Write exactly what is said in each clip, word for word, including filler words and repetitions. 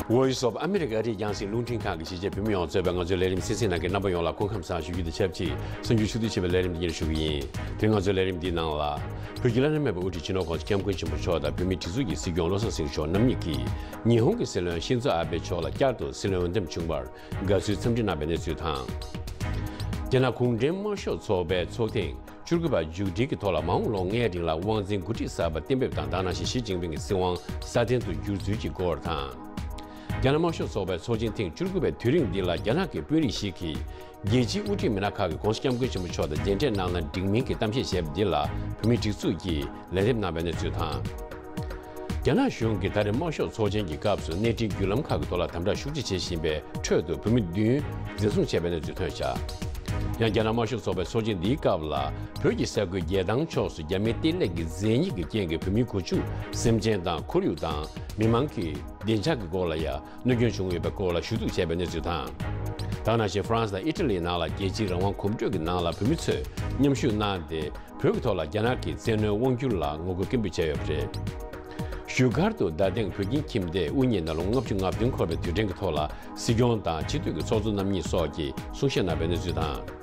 Voice of America ཨ་རིའི་རྒྱང་སྲིང་རླུང་འཕྲིན་ཁང་གི་གཞིས་བྱེས་བོད་མི་ཡོངས་གཙོས་པའི་ང་ཚོའི་ལས་རིམ་གསན་གཟིགས་གནང་མཁན་རྣམ་པ་ཡོངས་ལ་སྐུ་ཁམས་བཟང་ཞུ་རྒྱུ་དང་ཆབས་ཅིག་གསར་འགྱུར་ཕྱོགས་བསྡུས་བྱས་པའི་ལས་རིམ་འདི་ཉིད་ཞུ་གི་ཡིན། དེ་རིང་ང་ཚོའི་ལས་རིམ་འདིའི་ནང་ལ། བོད་ཀྱི་བླ་ན་མེད་པའི་དབུ་ཁྲིད་སྤྱི་ནོར་༸གོང་ས་༸སྐྱབས་མགོན་ཆེན་པོ་མཆོག་དང་བོད་མིའི་སྒྲིག་འཛུགས་ཀྱི་སྲིད་སྐྱོང་བློ་བཟང་སེང་གེ་མཆོག་རྣམ་གཉིས་ཀྱིས་ཉི་ཧོང་གི་སྲིད་བློན་ཤིན་ཛོ་ཨ་བྷེ་མཆོག་ལ་བསྐྱར་དུ་སྲིད་བློན་འོས་འདེམས་བྱུང་བར་དགའ་བསུའི་འཚམས་འདྲི་གནང་བའི་གནས་ཚུལ་དང་། རྒྱ་ནག་གུང་ཁྲན་དམར་ཤོག་ཚོགས་པའི་ཚོགས་ཐེངས་བཅུ་དགུ་པ་མཇུག་སྒྲིལ་གྱི་ཐོག་ལ་མ་འོངས་ལོ་ལྔའི་རིང་ལ་དབང་འཛིན་འགོ་ཁྲིད་གསར་པ་གཏན་འབེབས་དང་། ད་ག་ནང་བཞིན་ཞི་ཅིན་ཕིང་གི་སྲིད་དབང་སྲ་བརྟན་དུ་བསྒྱུར་ཚུལ་གྱི་སྐོར་དང་། རྒྱ་ནག་དམར་ཤོག་ཚོགས་པའི་ཚོགས་ཆེན་ཐེངས་བཅུ་དགུ་པའི་དུས་རིང་འདི་ལ་རྒྱ་ནག་གི་དཔོན་རིགས་ཤིག་གིས་རྒྱལ་སྤྱིའི་དབུ་ཁྲིད་མི་སྣ་ཁག་གིས་༸གོང་ས་༸སྐྱབས་མགོན་ཆེན་པོ་མཆོག་དང་མཇལ་འཕྲད་གནང་ན་འགྲིག་མིན་གྱི་གཏམ་བཤད་བྱས་པ་འདི་ལ་བོད་མིའི་སྒྲིག་འཛུགས་ཀྱིས་ལན་འདེབས་གནང་བའི་གནས་ཚུལ་དང་། རྒྱ་ནག་གཞུང་གིས་ད་རེས་དམར་ཤོག་ཚོགས་ཆེན་གྱི་སྐབས་སུ་གནས་འཕྲིན་བརྒྱུད་ལམ་ཁག་གི་ཐོག་ལ་དམ་དྲག་ཤུགས་ཆེ་བྱེད་བཞིན་པའི་ཁྲོད་དུ་བོད་མི་བདུན་འཛིན་བཟུང་བྱས་པའི་གནས་ཚུལ་ཐོན་བཞག་ཡང་རྒྱ་ནག་དམར་ཤོག་ཚོགས་པའི་ཚོགས་ཆེན་འདིའི་སྐབས་ལ་བོད་ཀྱི་ས་ཁུལ་བརྒྱད་དང་ཕྱོགས་སུ་རྒྱ་མིའི་གཏེར་ལས་ཀྱི་རྫས་ཉིད་ཀྱི་རྐྱེན་གྱིས་བོད་མི་དགུ་བཅུ་སེམས་ཅན་དང་ཁོར་ཡུག་དང་མི་མང་གི་བདེ་འཇགས་ཀྱི་སྐོར་ལ་ཡང་གནོད་སྐྱོན་བྱུང་ཡོད་པའི་སྐོར་ལ་ཞུ་གཏུག་བྱས་པའི་གནས་ཚུལ་དང་། ད་ག་ནང་བཞིན་ཧྥ་རན་སི་དང་ཨི་ཊ་ལིའི་ནང་ལ་རྒྱལ་སྤྱིའི་རང་དབང་གོམ་བགྲོད་ཀྱི་ནང་ལ་བོད་མི་ཚོས་མཉམ་ཞུགས་གནང་སྟེ། བོད་ཀྱི་ཐོག་ལ་རྒྱ་ནག་གི་བཙན་གནོན་དབང་སྒྱུར་ལ་ངོ་རྒོལ་སྐད་འབོད་བྱས་ཡོད་པ་རེད། བཞུགས་སྒར་དུ་རྡ་སྟེང་བོད་ཁྱིམ་སྡེའི་དབུ་བརྙེས་ནས་ལོ་ངོ་ལྔ་བཅུ་ང་བདུན་འཁོར་བའི་དུས་དྲན་གྱི་ཐོག་ལ་སྲིད་སྐྱོང་དང་སྤྱི་འཐུས་ཀྱི་ཚོགས་གཙོ་རྣམ་གཉིས་སོགས་ཀྱིས་གསུང་བཤད་གནང་བའི་གནས་ཚུལ་དང་།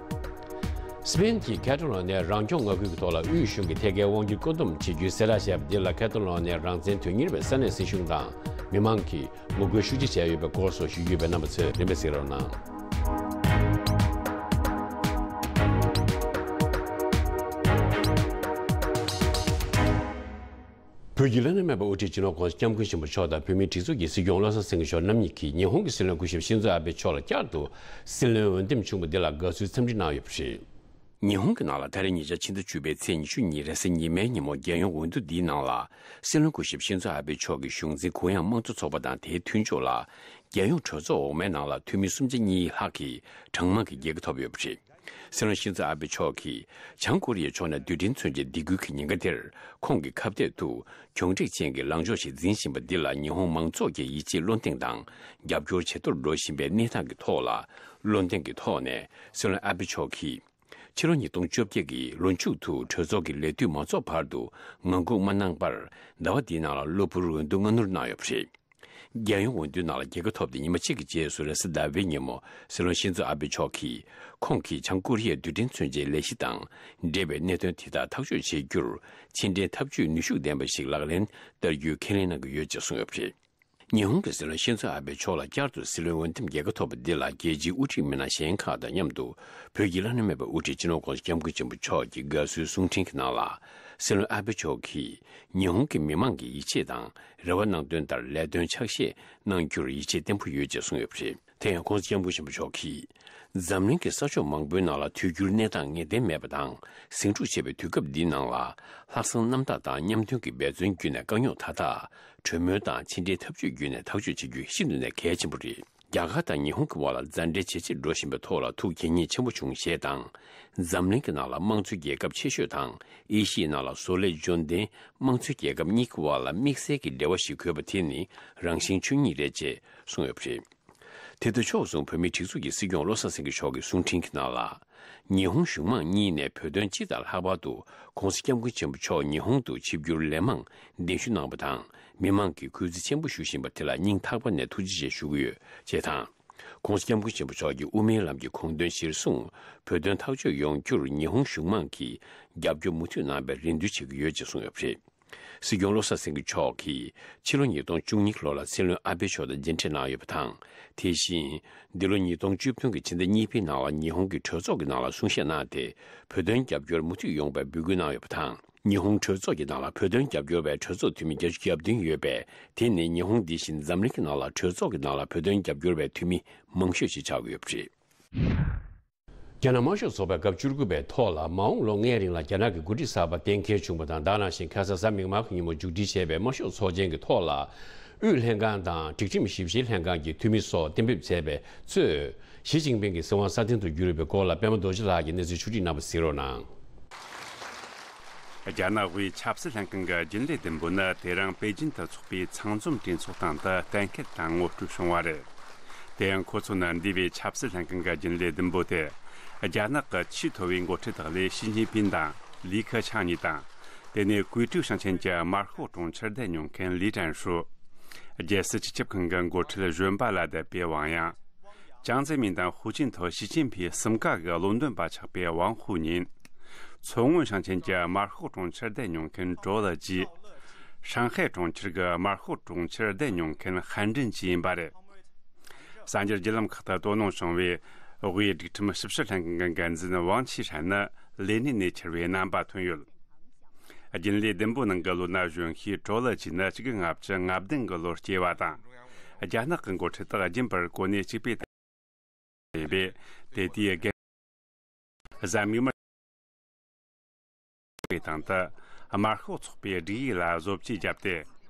སི་པེན་གྱི་ཁ་ཏ་ལོ་ནི་ཡའི་རང་སྐྱོང་མངའ་ཁུལ་གྱི་ཐོག་ལ་དབུས་གཞུང་གིས་ཐད་ཀའི་དབང་སྒྱུར་བཀོད་འདོམས་བྱེད་རྒྱུའི་གསལ་བསྒྲགས་བྱས་པ་འདི་ལ་ཁ་ཏ་ལོ་ནི་ཡའི་རང་བཙན་དོན་གཉེར་བའི་ས་གནས་སྲིད་གཞུང་དང་མི་མང་གིས་ངོ་རྒོལ་ཤུགས་ཆེ་བྱས་ཡོད་པའི་སྐོར་སོགས་ཞུ་རྒྱུ་ཡོད་པས་རྣམ་པ་ཚོས་རིམ་པས་གཟིགས་རོགས་གནང་། བོད་ཀྱི་བླ་ན་མེད་པའི་དབུ་ཁྲིད་སྤྱི་ནོར་༸གོང་ས་༸སྐྱབས་མགོན་ཆེན་པོ་མཆོག་དང་བོད་མིའི་སྒྲིག་འཛུགས་ཀྱི་སྲིད་སྐྱོང་བློ་བཟང་སེང་གེ་མཆོག་རྣམ་གཉིས་ཀྱིས་ཉི་ཧོང་གི་སྲིད་བློན་སྐུ་ཞབས་ཤིན་ཛོ་ཨ་བྷེ་མཆོག་ལ་བསྐྱར་དུ་སྲིད་བློན་འོས་འདེམས་བྱུང་བ་འདི་ལ་དགའ་བསུའི་འཚམས་འདྲི་གནང་ཡོད་པ་རེད། ཉི་ཧོང་གི་ནང་ལ་ད་རེས་ཉེ་ཆར་ཕྱི་ཟླ་བཅུ་པའི་ཚེས་ཉི་ཤུ་ཉིན་རེས་གཟའ་ཉི་མའི་ཉིན་མོ་རྒྱལ་ཡོངས་འོས་བསྡུ་འདིའི་ནང་ལ་སྲིད་བློན་སྐུ་ཞབས་ཤིན་ཛོ་ཨ་བྷེ་མཆོག་གིས་གཞུང་འཛིན་གུ་ཡངས་དམངས་གཙོ་ཚོགས་པ་དང་དེའི་མཐུན་ཕྱོགས་ལ་རྒྱལ་ཡོངས་གྲོས་ཚོགས་འོག་མའི་ནང་ལ་འཐུས་མི་སུམ་ཆ་གཉིས་ལྷག་གིས་གྲངས་མང་གི་རྒྱལ་ཁ་ཐོབ་ཡོད་པ་རེད། སྲིད་བློན་ཤིན་ཛོ་ཨ་བྷེ་མཆོག་གིས་བྱང་ཀོ་རི་ཡའི་ཕྱོགས་ནས་རྡུལ་ཕྲན་མཚོན་ཆའི་སྡིགས་སྐུལ་གྱི་ཉེན་ཁ་དེར་ཁོང་གིས་ཁ་གཏད་དུ་གྱོང་འཕྲུག་ཅན་གྱི་ལངས་ཕྱོགས་ཤིག་འཛིན་བཞིན་པ་འདི་ལ་ཉི་ཧོང་མང་ཚོགས་ཀྱི་ཡིད་ཆེས་བློ་གདེང་དང་རྒྱབ་སྐྱོར་ཇེ་མཐོར་འགྲོ་བཞིན་པའི་གནས་སྟངས་ཀྱི་ཐོག་ལ་བློ་གདེང་གི་ཐོག་ནས་སྲིད་བློན་ཨ་བྷེ་མཆོག་གིས་ཕྱི་ལོ་ཉིས་སྟོང་བཅོ་བརྒྱད་ཀྱི་ལོ་མཇུག་ཏུ་གྲོས་ཚོགས་ཀྱི་ལས་དུས་མ་རྫོགས་བར་དུ་ངང་སྒུག་མ་གནང་བར་ཟླ་བ་འདིའི་ནང་ལ་གློ་བུར་འོས་བསྡུ་སྔ་སྣུར་གནང་ཡོད་པ་རེད། རྒྱལ་ཡོངས་འོས་བསྡུའི་ནང་ལ་རྒྱལ་ཁ་ཐོབ་སྟེ་ཉི་མ་གཅིག་གི་རྗེས་སུ་རེས་གཟའ་ཟླ་བའི་ཉིན་མོ་སྲིད་བློན་ཤིན་ཛོ་ཨ་བྷེ་མཆོག་གིས་ཁོང་གིས་བྱང་ཀོ་རི་ཡའི་རྡུལ་ཕྲན་མཚོན་ཆའི་ལས་གཞི་དང་འབྲེལ་བའི་གནད་དོན་དེ་དག་ཐག་གཅོད་བྱེད་རྒྱུར་ཕྱི་འབྲེལ་འཐབ་ཇུས་ནུས་ཤུགས་ལྡན་པ་ཞིག་ལག་ལེན་བསྟར་རྒྱུའི་ཁས་ལེན་གནང་གི་ཡོད་ཅེས་གསུངས་ཡོད་པ་རེད། ཉི་ཧོང་གི་སྲིད་བློན་ཤིན་ཛོ་ཨ་བྷེ་མཆོག་ལ་བསྐྱར་དུ་སྲིད་བློན་འོས་འདེམས་རྒྱལ་ཁ་ཐོབ་པ་འདི་ལ་རྒྱལ་སྤྱིའི་དབུ་ཁྲིད་མི་སྣ་གཞན་ཁག་དང་མཉམ་དུ་བོད་ཀྱི་བླ་ན་མེད་པའི་དབུ་ཁྲིད་སྤྱི་ནོར་༸གོང་ས་༸སྐྱབས་མགོན་ཆེན་པོ་མཆོག་གི་དགའ་བསུའི་གསུང་འཕྲིན་གྱི་ནང་ལ་སྲིད་བློན་ཨ་བྷེ་མཆོག་གིས་ཉི་ཧོང་གི་མི་མང་གི་ཡིད་ཆེས་དང་རེ་བ་གནང་དོན་ལྟར་ལས་དོན་ཕྱག་བཞེས་གནང་རྒྱུར་ཡིད་ཆེས་བརྟན་པོ་ཡོད་ཅེས་གསུངས་ཡོད་པ་རེད། དེ་ཡང་༸གོང་ས་༸སྐྱབས་མགོན་ཆེན་པོ་མཆོག་གིས་འཛམ་གླིང་གི་ས་ཕྱོགས་མང་པོའི་ནང་ལ་དུས་འགྱུར་གནས་སྟངས་ངེས་གཏན་མེད་པ་དང་ཟིང་འཁྲུག་ཆེ་བའི་དུས་སྐབས་འདིའི་ནང་ལ་ལྷག་བསམ་རྣམ་དག་དང་མཉམ་མཐུན་གྱི་འབད་བརྩོན་བརྒྱུད་ནས་དཀའ་རྙོག་མཐའ་དག་གྲོས་མོལ་དང་ཕྱི་འབྲེལ་འཐབ་ཇུས་བརྒྱུད་ནས་ཐག་གཅོད་བྱེད་རྒྱུ་ཤིན་ཏུ་ནས་གལ་ཆེན་པོ་རེད། རྒྱ་གར་དང་ཉི་ཧོང་གི་དབར་ལ་མཛའ་འབྲེལ་ཇེ་ཆེར་འགྲོ་བཞིན་པའི་ཐོག་ལ་ཐུགས་དགྱེས་མཉེས་ཆེན་པོ་བྱུང་ཞེས་དང་། འཛམ་གླིང་གི་ནང་ལ་དམངས་གཙོའི་རྒྱལ་ཁབ་ཆེ་ཤོས་དང་ཨེ་ཤི་ཡའི་ནང་ལ་བཟོ་ལས་འབྱོར་ལྡན་དམངས་གཙོའི་རྒྱལ་ཁབ་གཉིས་ཀྱི་དབར་ལ་དམིགས་བསལ་གྱི་འབྲེལ་བ་ཞིག་དགོས་པ་དེ་ནི་རང་བཞིན་ཆོས་ཉིད་རེད་ཅེས་གསུངས་ཡོད་པ་རེད། དེ་དང་ཕྱོགས་མཚུངས་བོད་མིའི་སྒྲིག་འཛུགས་ཀྱི་སྲིད་སྐྱོང་བློ་བཟང་སེང་གེ་མཆོག་གི་གསུང་འཕྲིན་གྱི་ནང་ལ། ཉི་ཧོང་གཞུང་མང་གཉིས་ནས་བོད་དོན་སྤྱི་དང་ལྷག་པར་དུ་༸གོང་ས་༸སྐྱབས་མགོན་ཆེན་པོ་མཆོག་ཉི་ཧོང་དུ་ཆིབས་བསྒྱུར་ལན་མང་གདན་ཞུ་གནང་བ་དང་མི་མང་གིས་གུས་བརྩི་ཆེན་པོ་ཞུ་བཞིན་པ་དེ་ལ་སྙིང་ཐག་པ་ནས་ཐུགས་རྗེ་ཆེ་ཞུ་གི་ཡོད་ཅེས་དང་། ༸གོང་ས་༸སྐྱབས་མགོན་ཆེན་པོ་མཆོག་གིས་དབུ་མའི་ལམ་གྱི་དགོངས་དོན་གཞིར་བཟུང་བོད་དོན་ཐག་གཅོད་ཡོང་རྒྱུར་ཉི་ཧོང་གཞུང་མང་གིས་རྒྱབ་སྐྱོར་མུ་མཐུད་གནང་བའི་རེ་འདུན་བྱེད་ཀྱི་ཡོད་ཅེས་གསུངས་ཡོད་པ་རེད། སྲིད་སྐྱོང་བློ་བཟང་སེང་གེ་མཆོག་གིས་ཕྱི་ལོ་ཉིས་སྟོང་བཅུ་གཉིས་ལོ་ལ་སྲིད་བློན་ཨ་བྷེ་མཆོག་དང་མཇལ་འཕྲད་གནང་ཡོད་པ་དང་། དེ་བཞིན། འདི་ལོ་ཉིས་སྟོང་བཅུ་བདུན་གྱི་ཕྱི་ཟླ་གཉིས་པའི་ནང་ལ་ཉི་ཧོང་གི་གྲོས་ཚོགས་ཀྱི་ནང་ལ་གསུང་བཤད་གནང་སྟེ། བོད་དོན་རྒྱབ་སྐྱོར་མུ་མཐུད་ཡོང་བའི་འབོད་སྐུལ་གནང་ཡོད་པ་དང་། ཉི་ཧོང་གྲོས་ཚོགས་ཀྱི་ནང་ལ་བོད་དོན་རྒྱབ་སྐྱོར་བའི་གྲོས་ཚོགས་འཐུས་མི་བརྒྱད་ཅུ་གྱ་བདུན་ཡོད་པས། དེ་ནི་ཉི་ཧོང་འདི་བཞིན་འཛམ་གླིང་གི་ནང་ལ་གྲོས་ཚོགས་ཀྱི་ནང་ལ་བོད་དོན་རྒྱབ་སྐྱོར་བའི་འཐུས་མི་མང་ཤོས་ཤིག་ཆགས་ཀྱི་ཡོད་པ་རེད། རྒྱ་ནག་དམར་ཤོག་ཚོགས་པའི་སྐབས་བཅུ་དགུ་པའི་ཐོག་ལ་མ་འོངས་ལོ་ལྔའི་རིང་ལ་རྒྱ་ནག་གི་འགོ་ཁྲིད་གསར་པ་གཏན་འཁེལ་བྱུང་བ་དང་། ད་ག་ནང་བཞིན་ཁ་སང་གཟའ་མིག་དམར་གྱི་ཉིན་མོ་མཇུག་སྒྲིལ་བྱས་པའི་དམར་ཤོག་ཚོགས་ཆེན་གྱི་ཐོག་ལ་དབུས་ལྷན་ཁང་དང་སྒྲིག་ཁྲིམས་ཞིབ་བཤེར་ལྷན་ཁང་གི་འཐུས་མི་སོགས་གཏན་འབེབས་བྱས་པའི་ཚོས། ཞི་ཅིན་ཕིང་གི་སྲིད་དབང་སྲ་བརྟན་དུ་གྱུར་ཡོད་པའི་སྐོར་ལ་པད་མ་རྡོ་རྗེ་ལགས་ཀྱིས་གནས་ཚུལ་ཕྱོགས་སྒྲིག་གནང་བ་གཟིགས་རོགས་གནང་། རྒྱ་ནག་དབུས་ཆབ་སྲིད་ལྷན་ཁང་གི་རྒྱུན་ལས་བདུན་པོ་ནི་དེ་རིང་པེ་ཅིན་དུ་འཚོགས་པའི་ཚང་འཛོམས་གྲོས་ཚོགས་སྟེང་དུ་གཏན་འཁེལ་དང་ངོ་སྤྲོད་བྱུང་བ་རེད། དེ་ཡང་ཁོ་ཚོ་ནི་འདས་པའི་ཆབ་སྲིད་ལྷན་ཁང་གི་རྒྱུན་ལས་བདུན་པོ་དེ། རྒྱ་ནག་གི་ཆེས་མཐོ་བའི་འགོ་ཁྲིད་དག་ལས་ཞི་ཅིན་ཕིང་དང་ལི་ཁེ་ཆང་གཉིས་དང་། དེ་ནས་ཀུའེ་ཀྲུའུ་ཞིང་ཆེན་གྱི་དམར་ཤོག་གྲོང་ཁྱེར་བསྡད་མྱོང་མཁན་ལི་ཀྲན་ཧྲུའུ། རྒྱལ་སྲིད་སྤྱི་ཁྱབ་ཁང་གི་འགོ་ཁྲིད་གཞོན་པ་ལ་བསྡད་པའི་ཝང་ཡང་། ཅང་ཙེ་མིན་དང་ཧུའུ་ཅིན་ཐའོ། ཞི་ཅིན་ཕིང་གསུམ་ཀ་གི་བློ་འདོན་པ་ཆགས་པའི་ཝང་ཧུའུ་ཉིན། མཚོ་སྔོན་ཞིང་ཆེན་གྱི་དམར་ཤོག་གྲོང་ཁྱེར་བསྡད་མྱོང་མཁན་ཀྲོ་ལི་ཅི། ཧྲང་ཧའེ་གྲོང་ཁྱེར་གྱི་དམར་ཤོག་གྲོང་ཁྱེར་བསྡད་མྱོང་མཁན་ཧན་ཀྲིན་ཅི་ཡིན་པ་རེད། གསར་འགྱུར་བརྒྱུད་ལམ་ཁག་ཏུ་དོ་སྣང་བྱུང་བའི་དབུས་སྒྲིག་ཁྲིམས་ཞིབ་བཤེར་ལྷན་ཁང་གི་འགན་འཛིན་ཝང་ཆི་ཧྲན་ནི་ལས་གནས་ནས་ཁྱེར་བའི་རྣམ་པ་ཐོན་ཡོད། རྒྱུན་ལས་བདུན་པོའི་ནང་གི་ལོ་ན་གཞོན་ཤོས་ཀྲོ་ལི་ཅི་ནི་ཆིག་སྟོང་དགུ་བརྒྱ་ལྔ་བདུན་གྱི་ལོར་སྐྱེས་པ་དང་། རྒྱ་ནག་གི་འགོ་ཁྲིད་དག་རྒྱུན་པར་གོ་གནས་གཅིག་པའི་ཡིན་པས། དེ་དུས་རྒན་གཟའ་མིག་དམར་བའི་སྟེང་དུ་དམར་ཤོག་ཚོགས་པའི་སྒྲིག་ཡིག་ལ་བཟོ་བཅོས་བརྒྱབ་སྟེ།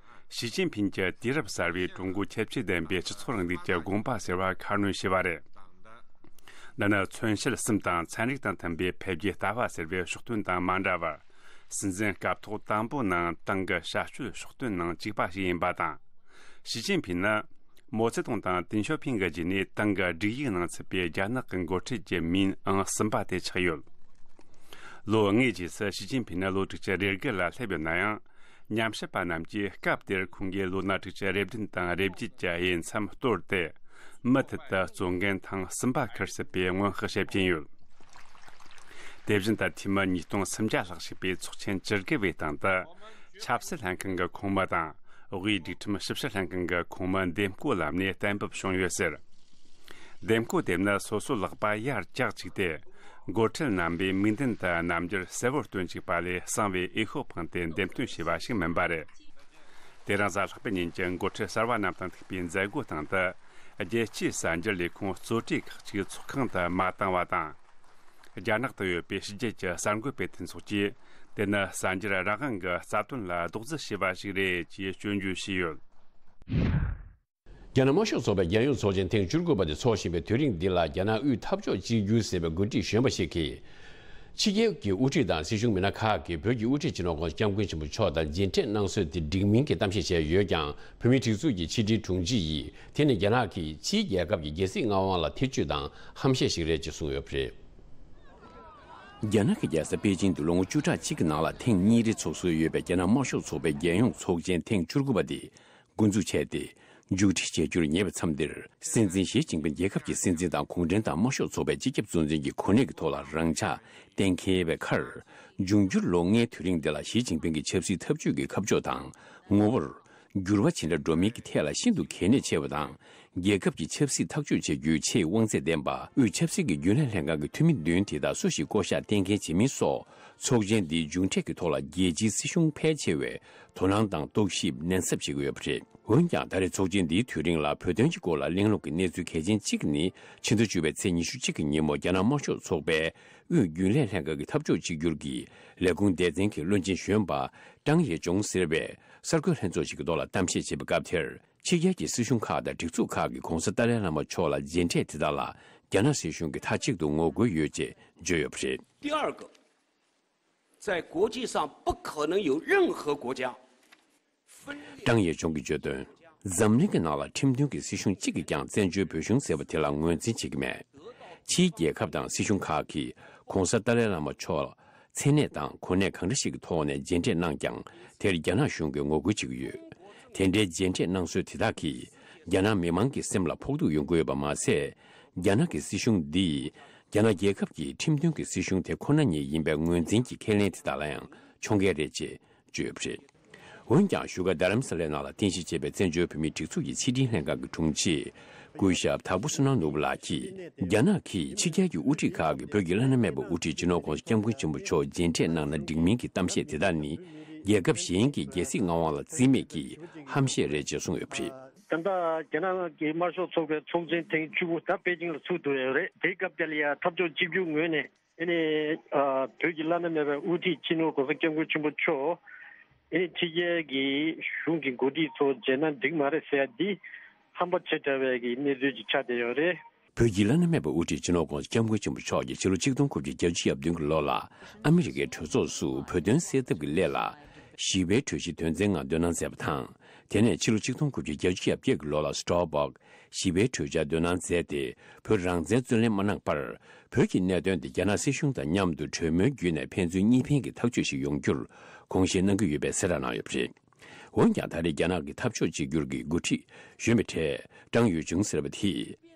ཞི་ཅིན་ཕིང་གྱི་དུས་རབས་གསར་བའི་ཀྲུང་གོའི་ཁྱད་ཆོས་ལྡན་པའི་སྤྱི་ཚོགས་རིང་ལུགས་ཀྱི་དགོངས་པ་ཟེར་བ་ཁ་སྣོན་བྱས་པ་རེད། འདི་ནི་མཚོན་བྱེད་གསུམ་དང་ཚན་རིག་དང་མཐུན་པའི་འཕེལ་རྒྱས་ལྟ་བ་ཟེར་བའི་ཕྱོགས་སྟོན་དང་མ་འདྲ་བར། སྲིད་འཛིན་སྐབས་ཐོག་དང་པོ་ནང་ཏང་གི་བྱ་སྤྱོད་ཕྱོགས་སྟོན་ནང་གཅིག་པ་ཞིག་ཡིན་པ་དང་། ཞི་ཅིན་ཕིང་ནི་མའོ་ཙེ་ཏུང་དང་ཏེང་ཞའོ་ཕིང་གི་རྗེས་ནས་ཏང་གི་སྒྲིག་ཡིག་ནང་ཚུད་པའི་རྒྱ་ནག་གི་འགོ་ཁྲིད་ཀྱི་མིང་ཨང་གསུམ་པ་དེ་ཆགས་ཡོད། ལོ་ལྔའི་རྗེས་སུ་ཞི་ཅིན་ཕིང་ནི་ལོ་དྲུག་ཅུ་རེ་དགུ་ལ་སླེབས་ཡོད་ན་ཡང་། ཉམས་ཞིབ་པ་རྣམས་ཀྱིས་སྐབས་དེར་ཁོང་གིས་ལོ་ན་དྲུག་ཅུ་རེ་བདུན་དང་རེ་བརྒྱད་ཀྱི་དབྱེ་མཚམས་གཏོར་ཏེ། མུ་མཐུད་དུ་གཙོ་འགན་ཐེངས་གསུམ་པ་འཁུར་སྲིད་པའི་སྔོན་དཔག་བྱེད་ཀྱིན་ཡོད། དེ་བཞིན་དུ་འཐུས་མི་ཉིས་སྟོང་སུམ་བརྒྱ་ལྷག་ཞུགས་པའི་ཚོགས་ཆེན་བཅུ་དགུ་བའི་སྟེང་དུ། ཆབ་སྲིད་ལྷན་ཁང་གི་ཁོངས་མི་དང་། དབུས་སྒྲིག་ཁྲིམས་ཞིབ་བཤེར་ལྷན་ཁང་གི་ཁོངས་མི་འདེམས་བསྐོ་ལམ་ནས་གཏན་འབེབས་བྱུང་ཡོད་ཟེར། འདེམས་བསྐོ་དེ་ནི་སོ་སོའི་ལག་པ་ཡར་བཀྱག་བཅུག་སྟེ། འགོ་ཁྲིད་རྣམ་པས་མིག་མདུན་དུ་རྣམ་འགྱུར་གསལ་བོར་སྟོན་བཅུག་པ་ལས་གསང་བའི་འོས་ཤོག་འཕངས་ཏེ་འདེམས་ཐོན་བྱས་པ་ཞིག་མིན་པ་རེད། དེ་རིང་གཟའ་ལྷག་པའི་ཉིན་གྱི་འགོ་ཁྲིད་གསར་བ་རྣམས་དང་ཐུག་པའི་མཛད་སྒོའི་སྟེང་དུ། རྒྱལ་སྤྱིའི་གསར་འགྱུར་ལས་ཁུངས་གཙོ་གྲས་ཁག་ཅིག་ཚོགས་ཁང་དུ་མ་བཏང་བ་དང་། རྒྱ་ནག་ཏུ་ཡོད་པའི་ཕྱི་རྒྱལ་གྱི་གསར་འགོད་པའི་མཐུན་ཚོགས་ཀྱིས། དེ་ནི་གསར་འགྱུར་རང་དབང་གི་རྩ་དོན་ལ་རྡོག་རྫིས་བྱས་པ་ཞིག་རེད་ཅེས་སྐྱོན་བརྗོད་བྱས་ཡོད། རྒྱ་ནག་དམར་ཤོག་ཚོགས་པའི་རྒྱལ་ཡོངས་ཚོགས་ཆེན་ཐེངས་བཅུ་དགུ་པ་དེ་འཚོགས་བཞིན་པའི་དུས་རིང་འདི་ལ། རྒྱ་ནག་དབུས་འཐབ་ཕྱོགས་གཅིག་གྱུར་ཟེར་བའི་འགོ་ཁྲིད་གཞོན་པ་ཞིག་གིས། ཕྱི་རྒྱལ་གྱི་དབུ་ཁྲིད་དང་སྲིད་གཞུང་མི་སྣ་ཁག་གིས་བོད་ཀྱི་དབུ་ཁྲིད་སྤྱི་ནོར་༧གོང་ས་༧སྐྱབས་མགོན་ཆེན་པོ་མཆོག་དང་མཇལ་འཕྲད་གནང་སྲོལ་དེ་འགྲིག་མིན་གྱི་གཏམ་བཤད་བྱས་ཡོད་ཀྱང་། བོད་མིའི་སྒྲིག་འཛུགས་ཀྱི་ཕྱི་དྲིལ་དྲུང་ཆེ་ཡིས་དེ་ནི་རྒྱ་ནག་གིས་ཕྱིའི་རྒྱལ་ཁབ་ཀྱི་རྒྱལ་སྲིད་མངའ་དབང་ལ་ཐེ་བྱུས་དང་ཧམ་བཤད་ཞིག་རེད་ཅེས་གསུངས་ཡོད་པ་རེད། རྒྱ་ནག་གི་རྒྱལ་ས་པེ་ཅིང་དུ་ལོ་ངོ་བཅུ་ཕྲག་གཅིག་གི་ནང་ལ་ཐེངས་གཉིས་རེ་འཚོགས་སྲོལ་ཡོད་པའི་རྒྱ་ནག་དམར་ཤོག་ཚོགས་པའི་རྒྱལ་ཡོངས་ཚོགས་ཆེན་ཐེངས་བཅུ་དགུ་པ་དེ་འགོ་འཛུགས་བྱས་ཏེ། མཇུག་སྒྲིལ་བྱེད་རྒྱུར་ཉེ་བའི་མཚམས་འདིར། སྲིད་འཛིན་ཞི་ཅིན་ཕིང་རྒྱལ་ཁབ་ཀྱི་སྲིད་འཛིན་དང་གུང་ཁྲན་ཏང་དམར་ཤོག་ཚོགས་པའི་སྤྱི་ཁྱབ་གཙོ་འཛིན་གྱི་གོ་གནས་ཀྱི་ཐོག་ལ་རང་འཇགས་གཏན་འཁེལ་བའི་ཁར། འབྱུང་འགྱུར་ལོ་ལྔའི་དུས་རིང་འདི་ལ་ཞི་ཅིན་ཕིང་གི་ཆབ་སྲིད་འཐབ་ཇུས་ཀྱི་ཁ་ཕྱོགས་དང་ངོ་བོར། འགྱུར་བ་ཇི་འདྲ་འགྲོ་མིན་གྱི་ཐད་ལ་ཤིན་ཏུ་གལ་གནད་ཆེ་བ་དང་། རྒྱལ་ཁབ་ཀྱི་ཆབ་སྲིད་ཐག་གཅོད་བྱ་རྒྱུའི་ཆེས་དབང་ཚད་ལྡན་པ་དབུས་ཆབ་སྲིད་ཀྱི་རྒྱུན་ལས་ལྷན་ཁང་གི་འཐུས་མི་བདུན་དེ་དག་སུ་ཞིག་བསྐོ་གཞག་གཏན་འཁེལ་བྱེད་མིན་སོགས། ཚོགས་ཆེན་འདིའི་མཇུག་འབྲས་ཀྱི་ཐོག་ལ་རྒྱལ་སྤྱིའི་སྲིད་གཞུང་ཕལ་ཆེ་བས་དོ་སྣང་དང་རྟོག་ཞིབ་ནན་གསབ་བྱེད་ཀྱི་ཡོད་པ་རེད། འོན་ཀྱང་། ད་རེས་ཚོགས་ཆེན་འདིའི་དུས་རིང་ལ་བོད་དོན་གྱི་སྐོར་ལ་གླེང་སློང་གི་གནས་ཚུལ་གལ་ཆེན་གཅིག་ནི། ཕྱི་ཟླ་བཅུ་པའི་ཚེས་ཉི་ཤུ་གཅིག་གི་ཉིན་མོ་རྒྱ་ནག་དམར་ཤོག་ཚོགས་པའི་དབུས་རྒྱུན་ལས་ལྷན་ཁང་གི་འཐབ་ཕྱོགས་གཅིག་གྱུར་གྱི་ལས་ཁུངས་སྡེ་ཚན་གྱི་བློན་ཆེན་གཞོན་པ་ཀྲང་ཡེ་ཅུང་ཟེར་བས་གསར་འགོད་ལྷན་ཚོགས་ཤིག་གི་ཐོག་ལ་གཏམ་བཤད་བྱེད་པའི་སྐབས་དེར། ཕྱི་རྒྱལ་གྱི་སྲིད་གཞུང་ཁག་དང་སྒྲིག་འཛུགས་ཁག་གིས་༧གོང་ས་ཏཱ་ལའི་བླ་མ་མཆོག་ལ་མཇལ་འཕྲད་དེ་དག་ལ་རྒྱ་ནག་སྲིད་གཞུང་གིས་མཐའ་གཅིག་ཏུ་ངོ་རྒོལ་ཡོད་ཅེས་བརྗོད་ཡོད་པ་རེད། 第二个，在国际上不可能有任何国家 ཀྲང་ཡེ་ཅུང་གིས་བརྗོད་དོན། འཛམ་གླིང་གི་ནང་ལ་ཁྲིམས་མཐུན་གྱི་སྲིད་གཞུང་གཅིག་གིས་ཀྱང་བཙན་བྱོལ་བོད་གཞུང་ཟེར་བ་དེ་ལ་ངོས་འཛིན་བྱེད་ཀྱི་མེད། ཕྱིའི་རྒྱལ་ཁབ་དང་སྲིད་གཞུང་ཁག་གིས་༧གོང་ས་ཏཱ་ལའི་བླ་མ་མཆོག་མཚན་གནས་དང་གོ་གནས་གང་འདྲ་ཞིག་གི་ཐོག་ནས་མཇལ་འཕྲད་གནང་ཀྱང་། དེར་རྒྱ་ནག་གཞུང་གིས་ངོ་རྒོལ་བྱེད་ཀྱི་ཡོད། དེ་འདྲའི་མཇལ་འཕྲད་གནང་སྲོལ་དེ་དག་གིས་རྒྱ་ནག་མི་མང་གི་སེམས་ལ་ཕོག་ཐུག་ཡོང་གི་ཡོད་པ་མ་ཟད། རྒྱ་ནག་གི་སྲིད་གཞུང་འདིས་རྒྱ་ནག་རྒྱལ་ཁབ་ཀྱི་ཁྲིམས་མཐུན་གྱི་སྲིད་གཞུང་དེ་ཁོ་ན་ཉིད་ཡིན་པའི་ངོས་འཛིན་གྱི་ཁས་ལེན་དེ་དག་ལ་ཡང་ཆོག་མཁན་རེད་ཅེས་བརྗོད་ཡོད་པ་རེད། འོན་ཀྱང་བཞུགས་སྒར་རྡ་རམ་ས་ལའི་ནང་ལ་རྟེན་གཞི་བྱས་པའི་བཙན་བྱོལ་བོད་མིའི་སྒྲིག་འཛུགས་ཀྱི་ཕྱི་དྲིལ་ལྷན་ཁང་གི་དྲུང་ཆེ། སྐུ་ཞབས་དྭགས་པོ་བསོད་ནམས་ནོར་བུ་ལགས་ཀྱིས། རྒྱ་ནག་གིས་ཕྱི་རྒྱལ་གྱི་དབུ་ཁྲིད་ཁག་གིས་བོད་ཀྱི་བླ་ན་མེད་པའི་དབུ་ཁྲིད་སྤྱི་ནོར་༧གོང་ས་༧སྐྱབས་མགོན་ཆེན་པོ་མཆོག་མཇལ་འཕྲད་གནང་ན་འགྲིག་མིན་གྱི་གཏམ་བཤད་དེ་དག་ནི། རྒྱལ་ཁབ་གཞན་གྱི་རྒྱལ་སྲིད་མངའ་དབང་ལ་བརྩི་མེད་ཀྱི་ཧམ་བཤད་རེད་ཅེས་གསུངས་ཡོད་པ་རེད། ད་ལྟ་རྒྱ་ནག་གི་དམར་ཤོག་ཚོགས་པའི་ཚོགས་ཆེན་ཐེངས་བཅུ་དགུ་ད་པེ་ཅིང་ལ་ཚུགས་འདུག་ཡོད་རེད། དེའི་སྐབས་དེ་ལ་ཡང་འཐབ་ཕྱོགས་གཅིག་གྱུར་ངོས་ནས། ཨ་ནི་ཨ་བོད་ཀྱི་བླ་ན་མེད་པའི་དབུ་ཁྲིད་སྤྱི་ནོར་༧གོང་ས་༧སྐྱབས་མགོན་ཆེན་པོ་མཆོག་ཨ་ནི་ཕྱི་རྒྱལ་གྱི་གཞུང་གི་འགོ་ཁྲིད་ཚོ་མཇལ་ན་འགྲིག་མ་རེད་ཟེར་ཡ་འདི་ཧམ་པ་ཆེ་དྲགས་པའི་གི་གནས་ཚུལ་ཅིག་ཆགས་བསྡད་ཡོད་རེད། བོད་ཀྱི་བླ་ན་མེད་པའི་དབུ་ཁྲིད་སྤྱི་ནོར་༧གོང་ས་༧སྐྱབས་མགོན་ཆེན་པོ་མཆོག་གིས་ཕྱི་ལོ་ཆིག་སྟོང་དགུ་བརྒྱ་བརྒྱད་ཅུ་གྱ་བདུན་གྱི་ལོ་ལ་ཨ་མི་རི་ཀའི་གྲོས་ཚོགས་སུ་བོད་དོན་སེལ་ཐབས་ཀྱི་སླད་ལ་ཞི་བའི་གྲོས་གཞི་དོན་ཚན་ལྔ་འདོན་གནང་མཛད་པ་དང་། དེ་ནས་ཕྱི་ལོ་ཆིག་སྟོང་དགུ་བརྒྱ་བརྒྱད་ཅུ་གྱ་བརྒྱད་ཀྱི་ལོ་ལ་སི་ཊར་སྦག་ཞི་བའི་གྲོས་འཆར་འདོན་གནང་མཛད་དེ། བོད་རང་བཙན་རྩོད་ལེན་མ་གནང་བར། བོད་ཀྱི་གནད་དོན་དེ་རྒྱ་ནག་སྲིད་གཞུང་དང་མཉམ་དུ་གྲོས་མོལ་བརྒྱུད་ནས་ཕན་ཚུན་གཉིས་ཕན་གྱི་ཐག་གཅོད་ཞིག་ཡོང་རྒྱུར་དགོངས་བཞེས་གནང་གི་ཡོད་པའི་གསལ་བསྒྲགས་གནང་ཡོད་པ་རེད། འོན་ཀྱང་ད་རེས་རྒྱ་ནག་གི་འཐབ་ཕྱོགས་གཅིག་གྱུར་གྱི་འགོ་ཁྲིད་གཞོན་པའི་གྲས་ཀྲང་ཡུས་ཅུང་ཟེར་བ་དེས་ཕྱི་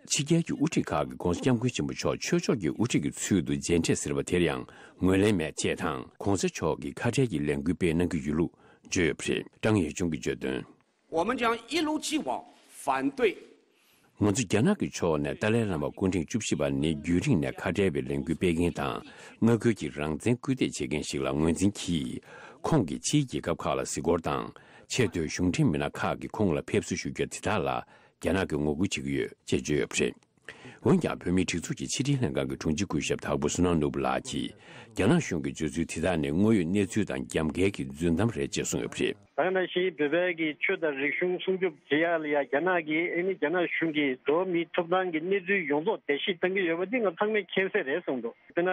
རྒྱལ་གྱི་དབུ་ཁྲིད་ཁག་གིས་༸གོང་ས་༸སྐྱབས་མགོན་ཆེན་པོ་མཆོག་ཆོས་ཕྱོགས་ཀྱི་དབུ་ཁྲིད་ཀྱི་ཚུལ་དུ་མཇལ་འཕྲད་ཟེར་བ་དེར་ཡང་ངོས་ལེན་མེད་ཅེས་དང་༸གོང་ས་མཆོག་གིས་ཁ་བྲལ་གྱི་ལས་འགུལ་སྤེལ་གནང་གི་ཡོད་ལུགས་བརྗོད་ཡོད་པ་རེད། ཀྲང་ཡུས་ཅུང་གིས་བརྗོད་དོན། 我们将一如既往反对 ང་ཚོ་རྒྱ་ནག་གི་ཕྱོགས་ནས་ཏཱ་ལའི་བླ་མ་སྐུ་ཕྲེང་བཅུ་བཞི་པ་ནི་རྒྱུན་རིང་ནས་ཁ་བྲལ་བའི་ལས་འགུལ་སྤེལ་མཁན་དང་མངའ་ཁུལ་གྱི་རང་བཙན་སྐུལ་འདེད་བྱེད་མཁན་ཞིག་ལ་ངོས་འཛིན་གྱིས། ཁོང་གིས་ཕྱིའི་རྒྱལ་ཁབ་ཁག་ལ་གཟིགས་སྐོར་དང་། ཆེས་མཐོའི་གཞུང་འབྲེལ་མི་སྣ་ཁག་གིས་ཁོང་ལ་ཕེབས་བསུ་ཞུ་རྒྱུ་དེ་དག་ལ་རྒྱ་ནག་གིས་ངོ་རྒོལ་བྱེད་ཀྱི་ཡོད་ཅེས་བརྗོད་ཡོད་པ་རེད། འོན་ཀྱང་བོད་མིའི་སྒྲིག་འཛུགས་ཀྱི་ཕྱི་དྲིལ་ལྷན་ཁང་གི་དྲུང་ཆེ་སྐུ་ཞབས་དྭགས་པོ་བསོད་ནམས་ནོར་བུ་ལགས་ཀྱིས། རྒྱ་ནག་གཞུང་གི་བརྗོད་ཚུལ་དེ་དག་ནི་དངོས་ཡོད་གནས་ཚུལ་དང་རྒྱབ་འགལ་གྱི་རྫུན་གཏམ་རེད་ཅེས་གསུངས་ཡོད་པ་རེད། ད་ག་ནང་བཞིན་བོད་པའི་གི་ཆོས་དང་རིག་གཞུང་སྲུང་སྐྱོབ་བྱེད་ཡག་ལ་ཡ་རྒྱ་ནག་གིས་ཨ་ནི་རྒྱ་ནག་གཞུང་གིས་འགྲོ་བ་མིའི་ཐོབ་ཐང་གི་གནས་ཚུལ་ཡོངས་རྫོགས་བརྡལ་བཤིག་བཏང་གི་ཡོད་པ་འདི་ང་ཚང་མས་མཁྱེན་གསལ་རེད་གསུངས་འདུག་དཔེར་ན།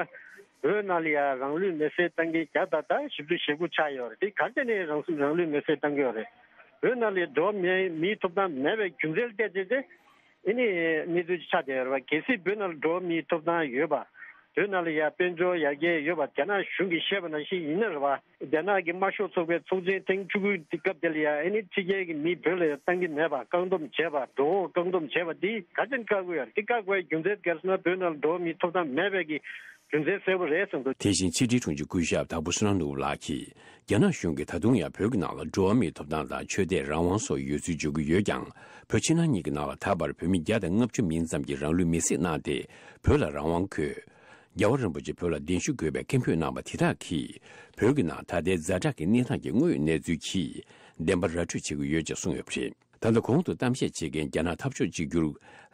བོད་ནང་ལ་ཡ་རང་ལུས་མེར་སྲེག་བཏང་མཁན་བརྒྱ་དང་ད་བཞི་བཅུ་ཞེ་དགུ་ཆགས་ཡོད་རེད། དེ་ག་རེ་བྱས་ནས་རང་རང་ལུས་མེར་སྲེག་བཏང་གི་ཡོད་རེད། བོད་ནང་ལ་འགྲོ་བ་མིའི་མིའི་ཐོབ་ཐང་མེད་པའི་རྒྱུ་མཚན་བལྟས་ཏེ་དེ། ཨ་ནི་གནས་ཚུལ་ཆགས་བསྡད་ཡོད་རེད་བ། གལ་སྲིད་བོད་ནང་ལ་འགྲོ་བ་མིའི་ཐོབ་ཐང་ཡོད་པ། བོད་ནང་ལ་ཡ་དཔལ་འབྱོར་ཡར་རྒྱས་ཡོད་པ་རྒྱ་ནག་གཞུང་གིས་བཤད་པ་ནང་བཞིན་ཡིན་ན་རེད་བ། རྒྱ་ནག་གི་དམར་ཤོག་ཚོགས་པའི་ཚོགས་ཆེན་ཐེངས་བཅུ་དགུ་དེ་སྐབས་དེ་ལ་ཡ་ཨ་ནི་ཕྱི་རྒྱལ་གྱི་མི་བོད་ལ་ཡ་བཏང་གི་མེད་པ། བཀག་སྡོམ་བྱས་པ། འགྲོ་འོང་བཀག་སྡོམ་བྱས་པ་འདི་ག་ཚོད་བཀག་དགོས་ཡོད་རེད། དེ་བཀག་དགོས་རྒྱུ་མཚན་ག་རེ་ཟེར་ན་བོད་ནང་ལ་འགྲོ་བ་མིའི་ཐོབ་ཐང་མེད་པའི་གི་རྒྱུ་མཚན་གསལ་པོ་རེད་གསུངས་འདུག་དེ་བཞིན་ཕྱི་དྲིལ་དྲུང་ཆེ་སྐུ་ཞབས་དྭགས་པོ་བསོད་ནམས་ནོར་བུ་ལགས་ཀྱིས། རྒྱ་ནག་གཞུང་གིས་ད་དུང་ཡང་བོད་ཀྱི་ནང་ལ་འགྲོ་བ་མིའི་ཐོབ་ཐང་དང་ཆོས་དད་རང་དབང་སོགས་ཡོད་ཚུལ་བརྗོད་ཀྱི་ཡོད་ཀྱང་། བོད་ཕྱི་ནང་གཉིས་ཀྱི་ནང་ལ་ད་བར་བོད་མི་བརྒྱ་དང་ལྔ་བཅུ་མིན་ཙམ་གྱིས་རང་ལུས་མེར་སྲེག་གནང་སྟེ་བོད་ལ་རང་དབང་དགོས། རྒྱལ་བ་རིན་པོ་ཆེ་བོད་ལ་གདན་ཞུ་དགོས་པའི་སྐད་འབོད་གནང་བ་དེ་དག་གིས། བོད་ཀྱི་ནང་ད་ལྟའི་ཛ་དྲག་གི་གནས་སྟངས་ཀྱི་དངོས་ཡོད་གནས་ཚུལ་གྱི་བདེན་པ་ར་སྤྲོད་བྱེད་ཀྱི་ཡོད་ཅེས་གསུངས་ཡོད་པ་རེད། ད་ལྟ་གོང་དུ་གཏམ་བཤད་བྱེད་མཁན་རྒྱ་ནག་འཐབ་ཕྱོགས་གཅིག་གྱུར་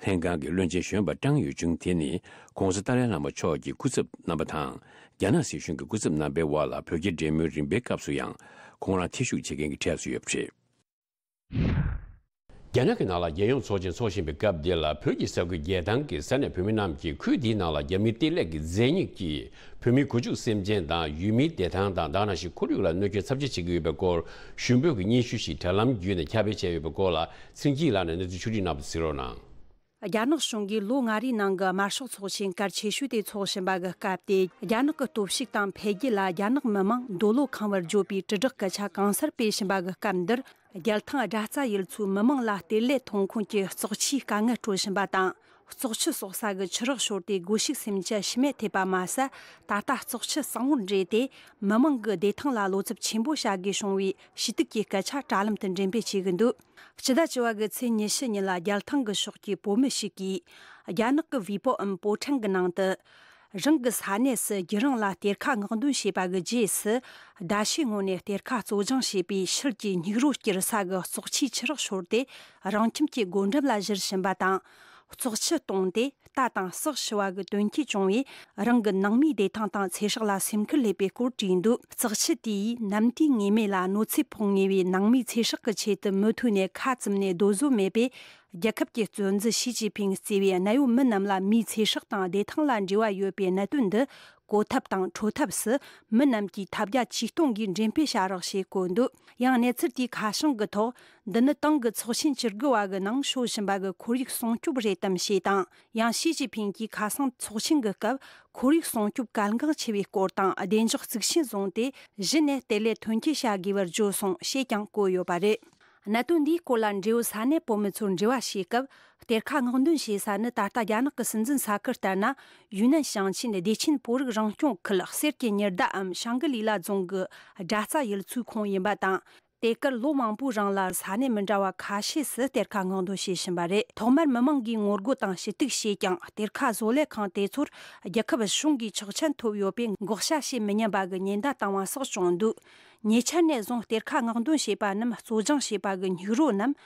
ལྷན་ཁང་གི་བློན་ཆེན་གཞོན་པ་ཀྲང་ཡུས་ཅུང་དེ་ནི། ༸གོང་ས་ཏཱ་ལའི་བླ་མ་མཆོག་གི་སྐུ་ཚབ་རྣམ་པ་དང་། རྒྱ་ནག་སྲིད་གཞུང་གི་སྐུ་ཚབ་རྣམ་པའི་དབར་ལ་བོད་རྒྱ་འབྲེལ་མོལ་རིམ་པའི་སྐབས་སུ་ཡང་ཁོང་རང་ཐེ་ཞུགས་བྱེད་མཁན་གྱི་གྲས་སུ་ཡོད་པ་རེད། རྒྱ་ནག་གི་ནང་ལ་རྒྱལ་ཡོངས་ཚོགས་ཆེན་འཚོགས་བཞིན་པའི་སྐབས་འདི་ལ། བོད་ཀྱི་ས་ཁུལ་བརྒྱད་ཐམ་གྱི་ས་གནས་བོད་མི་རྣམས་ཀྱིས་ཁུལ་འདིའི་ནང་ལ་རྒྱ་མིའི་གཏེར་ལས་ཀྱི་རྫས་རྙིང་གིས་བོད་མིའི་སྒོ་ཕྱུགས་སེམས་ཅན་དང་ཡུལ་མིའི་བདེ་ཐང་དང་། དེ་ནང་བཞིན་ཁོར་ཡུག་ལ་གནོད་སྐྱོན་ཚབས་ཆེ་བྱེད་ཀྱི་ཡོད་པའི་སྐོར་ཞུ་འབོད་ཀྱི་སྙན་ཞུ་ཞིག་དྲ་ལམ་བརྒྱུད་ནས་ཁྱབ་སྤེལ་བྱས་ཡོད་པའི་སྐོར་ལ། ཚེ་རིང་སྐྱིད་ལགས་ནས་གནས་ཚུལ་ཕྱོགས་སྒྲིག་གནང་བ་གཟིགས་རོགས་གནང་། རྒྱ་ནག་གཞུང་གིས་ལོ་ལྔ་རེའི་ནང་གི་དམར་ཤོག་ཚོགས་ཆེན་གལ་ཆེ་ཤོས་དེ་འཚོགས་བཞིན་པ་གི་སྐབས་ཏེ། རྒྱ་ནག་གི་སྟོབས་ཤུགས་དང་འཕེལ་རྒྱས་ལ་རྒྱ་ནག་མི་དམངས་འདོད་བློ་ཁེངས་པར་བརྗོད་པའི་དྲིལ་བསྒྲགས་སྐད་ཆ་གང་སར་སྤེལ་བཞིན་པ་གི་སྐབས་འདིར། རྒྱལ་ཐང་དགྲ་རྩ་ཡུལ་ཚོའི་མི་དམངས་ལ་གཏེར་ལས་ཐོན་ཁུངས་ཀྱི་བཙོག་ཆུའི་དཀའ་ངལ་སྤྲོད་བཞིན་པ་དང་། བཙོག་ཆུ་གསོག་ས་གི་ཆུ་རགས་ཤོར་ཏེ་སྒོ་ཕྱུགས་སེམས་ཅན་ཤི་རྨས་ཐེབས་པ་མ་ཟད། ད་ལྟ་བཙོག་ཆུ་གཙང་བོར་འདྲེས་ཏེ། མི་དམངས་ཀྱི་བདེ་ཐང་ལ་བློ་འཚབ་ཆེན་པོ་བྱ་དགོས་བྱུང་བའི་ཞུ་གཏུག་གི་སྐད་ཆ་དྲ་ལམ་དུ་འགྲེམས་སྤེལ་བྱེད་ཀྱི་འདུག་སྤྱི་ཟླ་བཅུ་པ་གི་ཚེས་ཉི་ཤུ་ཉིན་ལ་རྒྱལ་ཐང་གི་ཕྱོགས་ཀྱི་བོད་མི་ཞིག་གིས། རྒྱ་ནག་གི་ཝི་པོའམ་པོ་ཊན་གྱི་ནང་དུ། རང་གི་ས་གནས་སུ་རྒྱུན་རིང་ལ་གཏེར་ཁ་སྔོག་འདོན་བྱས་པ་གི་རྗེས་སུ། ཟླ་ཕྱེད་སྔོན་ནས་གཏེར་ཁ་བཙོ་སྦྱང་བྱས་པའི་ཤུལ་གྱི་སྙིགས་རོ་བསྐྱུར་ས་གི་བཙོག་ཆུའི་ཆུ་རགས་ཤོར་ཏེ། རང་ཁྱིམ་གྱི་སྒོ་འགྲམ་ལ་བཞུར་བཞིན་པ་དང་། བཙོག་ཆུ་བཏུངས་ཏེ། རྟ་དང་སྲོག་ཤི་བ་གི་དོན་རྐྱེན་བྱུང་བས། རང་གི་ནང་མིའི་བདེ་ཐང་དང་ཚེ་སྲོག་ལ་སེམས་ཁུར་སླེབས་པའི་སྐོར་བྲིས་འདུག་བཙོག་ཆུ་དེས་ནམ་དུས་ངེས་མེད་ལ་གནོད་འཚེ་ཕོག་ངེས་པའི་ནང་མིའི་ཚེ་སྲོག་གི་ཆེད་དུ་མུ་མཐུད་ནས་ཁ་བཙུམ་ནས་སྡོད་བཟོད་མེད་པས། རྒྱལ་ཁབ་ཀྱི་གཙོ་འཛིན་ཞི་ཅིན་ཕིང་གཙོས་པའི་གནད་ཡོད་མི་རྣམས་ལ་མིའི་ཚེ་སྲོག་དང་བདེ་ཐང་ལ་འབྲེལ་བ་ཡོད་པའི་གནད་དོན་འདི་གོ་ཐབས་དང་འཕྲོད་ཐབས་སུ། མི་རྣམས་ཀྱིས་ཐབས་བརྒྱ་ཇུས་སྟོང་གིས་འགྲེམས་སྤེལ་བྱ་རོགས་ཞེས་བཀོད་འདུག་ཡང་གནས་ཚུལ་དེའི་ཁ་བྱང་གི་ཐོག་འདི་ནི་ཏང་གི་ཚོགས་ཆེན་བཅུ་དགུ་བ་གི་ནང་ཤོད་བཞིན་པ་གི་ཁོར་ཡུག་སྲུང་སྐྱོབ་རེད་དམ་ཞེས་དང་། ཡང་ཞི་ཅིན་ཕིང་གིས་ཁ་སང་ཚོགས་ཆེན་གྱི་སྐབས་ཁོར་ཡུག་སྲུང་སྐྱོབ་གལ་འགངས་ཆེ་བའི་སྐོར་དང་བདེ་འཇགས་གཙིགས་ཆེན་བཟུང་སྟེ། གཞི་ནས་གཏེར་ལས་ཐོན་སྐྱེད་བྱ་དགོས་པར་བརྗོད་སོང་ཞེས་ཀྱང་བཀོད་ཡོད་པ་རེད། གནད་དོན་འདིའི་སྐོར་ལ་འབྲེལ་ཡོད་ས་གནས་བོད་མི་ཚོར་འབྲེལ་བ་བྱས་སྐབས། གཏེར་ཁ་སྔོག་འདོན་བྱེད་ས་ནི་ད་ལྟ་རྒྱ་ནག་གི་སྲིད་འཛིན་ས་ཁུལ་ལྟར་ན། ཡུན་ནན་ཞིང་ཆེན་བདེ་ཆེན་བོད་རིགས་རང་སྐྱོང་ཁུལ་གསེར་གྱི་ཉི་ཟླའམ་ཤང་གི་ལི་ལ་རྫོང་གི་དགྲ་རྩ་ཡུལ་ཚོའི་ཁོངས་ཡིན་པ་དང་། དེ་གར་ལོ་མང་པོའི་རིང་ལ་ས་གནས་མི་འདྲ་བ་ཁ་ཤས་སུ་གཏེར་ཁ་སྔོག་འདོན་བྱེད་བཞིན་པ་རེད། ཐོག་མར་མི་མང་གིས་ངོ་རྒོལ་དང་ཞུ་གཏུག་བྱས་ཀྱང་། གཏེར་ཁ་བཟོ་ལས་ཁང་དེ་ཚོར་རྒྱལ་ཁབ་གཞུང་གིས་ཆོག་མཆན་ཐོབ་ཡོད་པས་འགོག་བྱ་བྱེད་མི་ཉན་པ་གི་ཉེན་བརྡ་བཏང་བ་སོགས་བྱུང་འདུག་ཉེ་ཆར་ནས་བཟུང་གཏེར་ཁ་སྔོག་འདོན་བྱས་པ་རྣམས་བཙོ་སྦྱང་བྱས་པ་གི་སྙིགས་རོ་རྣམས་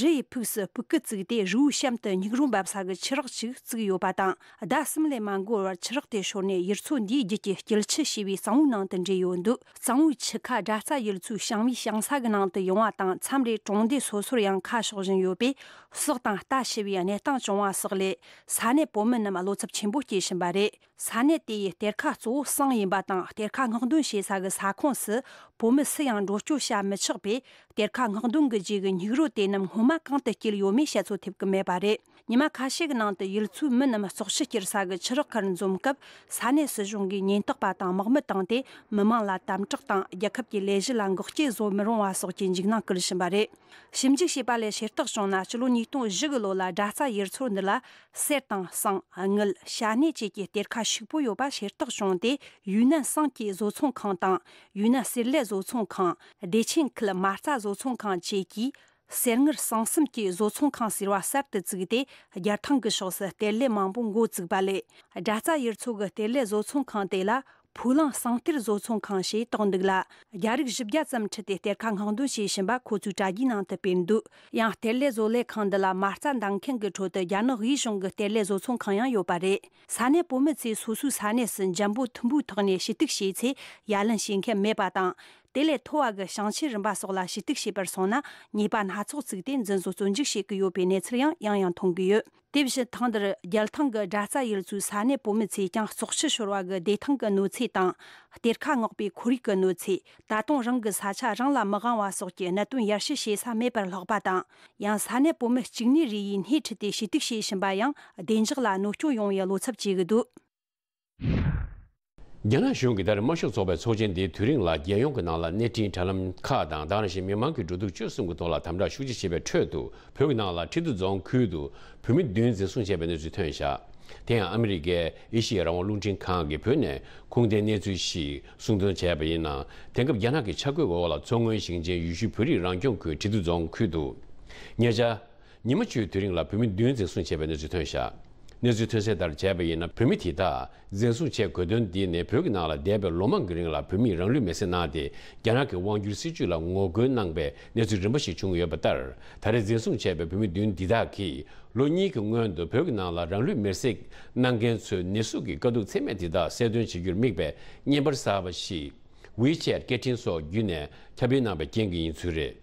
རི་ཡི་ཕུགས་སུ་སྤུ་གུ་བཙུགས་ཏེ། རི་བོའི་གཤམ་དུ་སྙིགས་རོ་འབབ་ས་གི་ཆུ་རགས་ཤིག་བཙུགས་ཡོད་པ་དང་། ཟླ་གསུམ་ལས་མ་འགོར་བར་ཆུ་རགས་དེ་ཤོར་ནས་ཡུལ་ཚོ་འདིའི་རྒྱུད་ཀྱི་དཀྱིལ་ཆུ་ཞེས་པའི་གཙང་བོའི་ནང་དུ་འདྲེས་ཡོད་འདུག་གཙང་བོའི་ཆུ་ཁ་དགྲ་རྩ་ཡུལ་ཚོའི་ཞིང་བའི་ཞིང་ས་གི་ནང་དུ་ཡོང་བ་དང་། མཚམས་རེ་གྲོང་སྡེ་སོ་སོར་ཡང་ཁ་ཕྱོགས་བཞིན་ཡོད་པས། སྲོག་དང་རྟ་ཤི་བའི་གནས་སྟངས་བྱུང་བ་སོགས་ལས། ས་གནས་བོད་མི་རྣམས་བློ་འཚབ་ཆེན་པོ་སྐྱེ་བཞིན་པ་རེད། ས་གནས་དེ་ཡི་གཏེར་ཁ་གཙོ་བོ་ཟངས་ཡིན་པ་དང་། གཏེར་ཁ་སྔོག་འདོན་བྱེད་ས་གི་ས་ཁོངས་སུ་བོད་མི་སུ་ཡང་འགྲོ་སྐྱོད་བྱ་མི་ཆོག་པས། གཏེར་ཁ་སྔོག་འདོན་གྱི་རྗེས་ཀྱི་སྙིགས་རོ་དེ་རྣམས་སྔོན་མ་གང་དུ་སྐྱེལ་ཡོད་མེད་བཤད་ཚོད་ཐེབས་ཀྱི་མེད་པ་རེད། ཉི་མ་ཁ་ཤས་ཀྱི་ནང་དུ་ཡུལ་ཚོའི་མི་རྣམས་བཙོག་ཆུ་སྐྱུར་ས་གི་ཆུ་རགས་ཁར་འཛོམས་སྐབས། ས་གནས་སྲིད་གཞུང་གིས་ཉེན་རྟོག་པ་དང་དམག་མི་བཏང་སྟེ། མི་མང་ལ་དམ་དྲག་དང་རྒྱལ་ཁབ་ཀྱི་ལས་གཞི་ལ་འགོག་རྐྱེན་བཟོ་མི་རུང་བ་སོགས་ཀྱི་འཇིགས་སྣང་སྐུལ་བཞིན་པ་རེད། ཞིབ་འཇུག་བྱས་པ་ལས་ཤེས་རྟོགས་བྱུང་ན། ཕྱི་ལོ་ཉིས་སྟོང་བཞི་གི་ལོ་ལ་དགྲ་རྩ་ཡུལ་ཚོ་འདི་ལ་གསེར་དང་ཟངས། དངུལ། ཞ་སྣེ་བཅས་ཀྱི་གཏེར་ཁ་ཕྱུག་པོ་ཡོད་པ་ཤེས་རྟོགས་བྱུང་སྟེ། ཡུན་ནན་ཟངས་ཀྱི་བཟོ་ཚོང་ཁང་དང་། ཡུན་ནན་གསེར་ལས་བཟོ་ཚོང་ཁང་། བདེ་ཆེན་ཁུལ་མ་རྩ་བཟོ་ཚོང་ཁང་བཅས་ཀྱིས། གསེར་དངུལ་ཟངས་གསུམ་གྱི་བཟོ་ཚོང་ཁང་ཟེར་བ་གསར་དུ་བཙུགས་ཏེ། རྒྱལ་ཐང་གི་ཕྱོགས་སུ་གཏེར་ལས་མང་པོ་འགོ་བཙུགས་པ་ལས། དགྲ་རྩ་ཡུལ་ཚོ་གི་གཏེར་ལས་བཟོ་ཚོང་ཁང་དེ་ལ་ཕུ་ལང་ཟངས་གཏེར་བཟོ་ཚོང་ཁང་ཞེས་བཏགས་འདུག་ལ། རྒྱ་རིགས་བཞི་བརྒྱ་ཙམ་ཁྲིད་དེ་གཏེར་ཁ་སྔོག་འདོན་བྱེད་བཞིན་པ་ཁོ་ཚོས་དྲ་རྒྱའི་ནང་དུ་སྤེལ་འདུག། ཡང་གཏེར་ལས་བཟོ་ལས་ཁང་འདི་ལ་མ་རྩ་འདང་མཁན་གྱི་ཁྲོད་དུ་རྒྱ་ནག་དབུས་གཞུང་གི་གཏེར་ལས་བཟོ་ཚོང་ཁང་ཡང་ཡོད་པ་རེད། ས་གནས་བོད་མི་ཚོས་སོ་སོའི་ས་གནས་སུ་འཇམ་པོ་མཐུན་པོའི་ཐོག་ནས་ཞུ་གཏུག་བྱས་ཚེ་ཡ་ལན་བྱེད་མཁན་མེད་པ་དང་། དེ་ལས་མཐོ་བ་གི་ཞིང་ཆེན་རིམ་པ་སོགས་ལ་ཞུ་གཏུག་བྱེད་པར་སོང་ན། ཉེས་པ་སྣ་ཚོགས་བཙུགས་ཏེ་འཛིན་བཟུང་བཙོན་འཇུག་བྱེད་ཀྱི་ཡོད་པའི་གནས་ཚུལ་ཡང་ཡང་ཡང་མཐོང་གི་ཡོད། དེ་བཞིན་ཐེངས་འདིར་རྒྱལ་ཐང་གི་དགྲ་རྩ་ཡུལ་ཚོའི་ས་གནས་བོད་མི་ཚོས་ཀྱང་བཙོག་ཆུ་ཤོར་བ་གི་བདེ་ཐང་གི་གནོད་འཚེ་དང་། གཏེར་ཁ་སྔོག་པའི་ཁོར་ཡུག་གི་གནོད་འཚེ། ད་དུང་རང་གི་ས་ཆ་རང་ལ་མི་དབང་བ་སོགས་ཀྱི་གནད་དོན་ཡར་ཞུ་བྱེད་ས་མེད་པར་ལྷག་པ་དང་། ཡང་ས་གནས་བོད་མི་གཅིག་ནས་རེ་ཡིས་སྣེ་ཁྲིད་དེ་ཞུ་གཏུག་བྱེད་བཞིན་པ་ཡང་བདེ་འཇགས་ལ་གནོད་སྐྱོན་ཡོང་བའི་བློ་འཚབ་བྱེད་ཀྱི་འདུག། རྒྱ་ནག་གཞུང་གིས་ད་རེས་དམར་ཤོག་ཚོགས་པའི་ཚོགས་ཆེན་འདིའི་དུས་རིང་ལ་རྒྱལ་ཡོངས་ཀྱི་ནང་ལ་གནས་འཕྲིན་དྲ་ལམ་ཁག་དང་། དེ་ནང་བཞིན་མི་མང་གི་འགྲོ་འདུག་སྤྱོད་གསུམ་གྱི་ཐོག་ལ་དམ་དྲག་ཤུགས་ཆེ་བྱས་པའི་ཁྲོད་དུ། བོད་ཀྱི་ནང་ལ་ཁྲི་ཐོག་རྫོང་ཁུལ་དུ་བོད་མི་བདུན་འཛིན་བཟུང་བྱས་པའི་གནས་ཚུལ་ཐོན་བཞག། དེ་ཡང་ཨ་མི་རི་ཀའི་ཨེ་ཤི་ཡའི་རང་དབང་རླུང་འཕྲིན་ཁང་གིས་བོད་ནས་ཁུངས་ལྡན་གནས་ཚུལ་ཞིག་གསུང་དོན་བྱས་པ་ཡིན་ན། དེང་སྐབས་རྒྱ་ནག་གི་ཆ་བགོས་འོག་ལ་མཚོ་སྔོན་ཞིང་ཆེན་ཡུལ་ཤུལ་བོད་རིགས་རང་སྐྱོང་ཁུལ་ཁྲི་ཐོག་རྫོང་ཁུལ་དུ། ཉེ་ཆར། ཉི་མ་བཅུའི་དུས་རིང་ལ་བོད་མི་བདུན་འཛིན་བཟུང་བྱས་པའི་གནས་ཚུལ་ཐོན་བཞག། གནས་ཚུལ་ཐོན་གསལ་ལྟར་བྱས་པ་ཡིན་ན། བོད་མི་དེ་དག་འཛིན་བཟུང་བྱས་དགོས་དོན་འདི་ནི། བོད་ཀྱི་ནང་ལ་འདས་པའི་ལོ་མང་གི་རིང་ལ་བོད་མིས་རང་ལུས་མེར་སྲེག་གནང་སྟེ། རྒྱ་ནག་གི་དབང་སྒྱུར་སྲིད་བྱུས་ལ་ངོ་རྒོལ་གནང་པའི་གནས་ཚུལ་རིམ་པ་ཞིག་བྱུང་ཡོད་པ་ལྟར། ད་རེས་འཛིན་བཟུང་བྱས་པའི་བོད་མི་བདུན་འདི་དག་གིས་ལོ་གཉིས་ཀྱི་སྔོན་དུ་བོད་ཀྱི་ནང་ལ་རང་ལུས་མེར་སྲེག་གནང་མཁན་ཚོའི་ནད་གཟུགས་ཀྱི་དཀའ་སྡུག་ཚད་མེད་དེ་དག་གསལ་སྟོན་བྱེད་རྒྱུར་དམིགས་པའི་བརྙན་པར་གསར་པ་ཞིག་ཝི་ཆེ་ཊི་སྐད་འཕྲིན་སོགས་བརྒྱུད་ནས་ཁྱབ་སྤེལ་གནང་བའི་རྐྱེན་གྱིས་ཡིན་ཚུལ་རེད།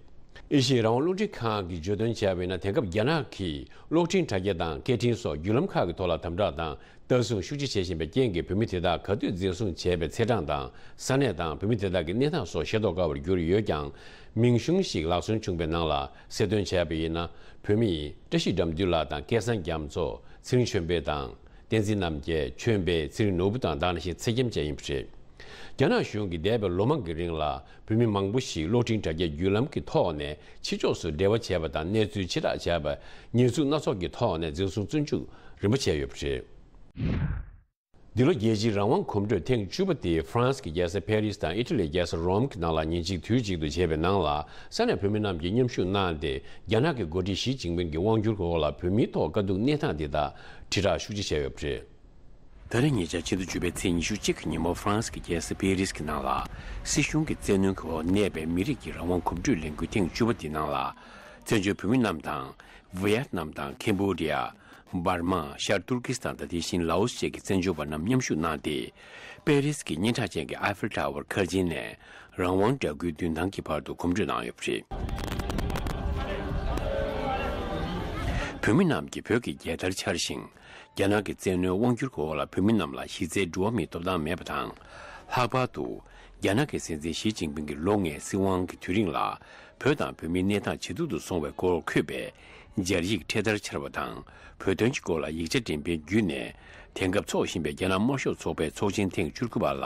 ཨེ་ཤི་ཡའི་རང་དབང་རླུང་འཕྲིན་ཁང་གིས་བརྗོད་དོན་བྱས་པ་ཡིན་ན། དེང་སྐབས་རྒྱ་ནག་གིས་གློག་འཕྲིན་དྲ་རྒྱ་དང་སྐད་འཕྲིན་སོགས་བརྒྱུད་ལམ་ཁག་གི་ཐོག་ལ་དམ་དྲག་དང་ལྟ་སྲུང་ཤུགས་ཆེ་བྱེད་བཞིན་པའི་རྐྱེན་གྱིས། བོད་མི་དེ་དག་ག་དུས་འཛིན་བཟུང་བྱས་པའི་ཚེས་གྲངས་དང་ས་གནས་དང་། བོད་མི་དེ་དག་གི་གནས་སྟངས་སོགས་ཤེས་རྟོགས་དཀའ་བར་གྱུར་ཡོད་ཀྱང་། མིང་གཞུང་ཞིག་ལག་སོན་བྱུང་བའི་ནང་ལ་གསལ་སྟོན་བྱས་པ་ཡིན་ན། བོད་མི་བཀྲ་ཤིས་དགྲ་འདུལ་ལགས་དང་སྐལ་བཟང་རྒྱ་མཚོ། ཚེ་རིང་ཆོས་འཕེལ་དང་། བསྟན་འཛིན་རྣམ་རྒྱལ། ཆོས་འཕེལ། ཚེ་རིང་ནོར་བུ་དང་། དེ་ནང་བཞིན་ཚེ་རྒྱམ་བཅས་ཡིན་པ་རེད། རྒྱ་ནག་གཞུང་གིས་འདས་པའི་ལོ་མང་གི་རིང་ལ་བོད་མི་མང་པོ་ཞིག་གློག་འཕྲིན་དྲ་རྒྱ་བརྒྱུད་ལམ་གྱི་ཐོག་ནས་ཕྱི་ཕྱོགས་སུ་འབྲེལ་བ་བྱས་པ་དང་། གནས་ཚུལ་ཕྱིར་བསྒྲགས་བྱས་པ། ཉེས་འཛུགས་སྣ་ཚོགས་ཀྱི་ཐོག་ནས་འཛིན་བཟུང་བཙོན་འཇུག་རིམ་པ་བྱས་ཡོད་པ་རེད། འདི་ལོ་རྒྱལ་སྤྱིའི་རང་དབང་གོམ་བགྲོད་ཐེངས་བཅུ་པ་དེ་ཧྥ་རན་སི་གི་རྒྱལ་ས་ཕེ་རིས་དང་ཨི་ཊ་ལིའི་རྒྱལ་ས་རོམ་གྱི་ནང་ལ་ཉིན་གཅིག་དུས་གཅིག་ཏུ་བྱས་པའི་ནང་ལ། ས་གནས་བོད་མི་རྣམས་ཀྱིས་མཉམ་ཞུགས་གནང་སྟེ། རྒྱ་ནག་གི་འགོ་ཁྲིད་ཞི་ཅིན་ཕིང་གི་དབང་སྒྱུར་འོག་ལ་བོད་མིའི་ཐོག་དཀའ་སྡུག་གནས་སྟངས་དེ་དག་དྲིལ་བསྒྲགས་ཤུགས་ཆེ་བྱས་ཡོད་པ་རེད། ད་རེས་ཉེ་ཆར་ཕྱི་ཟླ་བཅུ་པའི་ཚེས་ཉི་ཤུ་གཅིག་གི་ཉིན་མོ། ཧྥ་རན་སི་གི་རྒྱལ་ས་པེ་རིས་ཀྱི་ནང་ལ་སྲིད་གཞུང་གི་བཙན་གནོན་གྱི་འོག་གནས་པའི་མི་རིགས་ཀྱི་རང་དབང་གོམ་བགྲོད་ལས་འགུལ་ཐེངས་བཅུ་པ་འདིའི་ནང་ལ། བཙན་བྱོལ་བོད་མི་རྣམས་དང་། ཝི་ཡེད་ནམ་དང་ཁེམ་བྷོ་ཌི་ཡ། འབར་མ། ཤར་ཏུར་ཀི་སི་ཐན་དང་། དེ་བཞིན་ལའོ་སི་བཅས་ཀྱི་བཙན་བྱོལ་བ་རྣམས་མཉམ་ཞུགས་གནང་སྟེ། པེ་རིས་ཀྱི་སྙན་གྲགས་ཅན་གྱི་ཨའི་ཧྥེལ་ཊ་ཝར་མཁར་ཆེན་ནས་རང་དབང་སྒྲ་སྐུལ་མདུན་ཐང་གི་བར་དུ་གོམ་བགྲོད་གནང་ཡོད་པ་རེད། བོད་མི་རྣམས་ཀྱིས་བོད་ཀྱི་རྒྱལ་དར་འཕྱར་ཞིང་། རྒྱ་ནག་གི་བཙན་གནོན་དབང་སྒྱུར་གྱི་འོག་ལ་བོད་མི་རྣམས་ལ་གཞི་རྩའི་འགྲོ་བ་མིའི་ཐོབ་ཐང་མེད་པ་དང་། ལྷག་པར་དུ། རྒྱ་ནག་གི་སྲིད་འཛིན་ཞི་ཅིན་ཕིང་གི་ལོ་ལྔའི་སྲིད་དབང་གི་དུས་རིང་ལ། བོད་དང་བོད་མིའི་གནས་སྟངས་ཇེ་སྡུག་ཏུ་སོང་བའི་སྐོར་འཁོད་པའི་སྦྱར་ཡིག་འཕྲེད་དར་འཕྱར་བ་དང་། བོད་དོན་གྱི་སྐོར་ལ་ཡིག་ཆ་འགྲེམས་སྤེལ་བརྒྱུད་ནས། དེང་སྐབས་འཚོགས་བཞིན་པའི་རྒྱ་ནག་དམར་ཤོག་ཚོགས་པའི་ཚོགས་ཆེན་ཐེངས་བཅུ་དགུ་པ་ལ་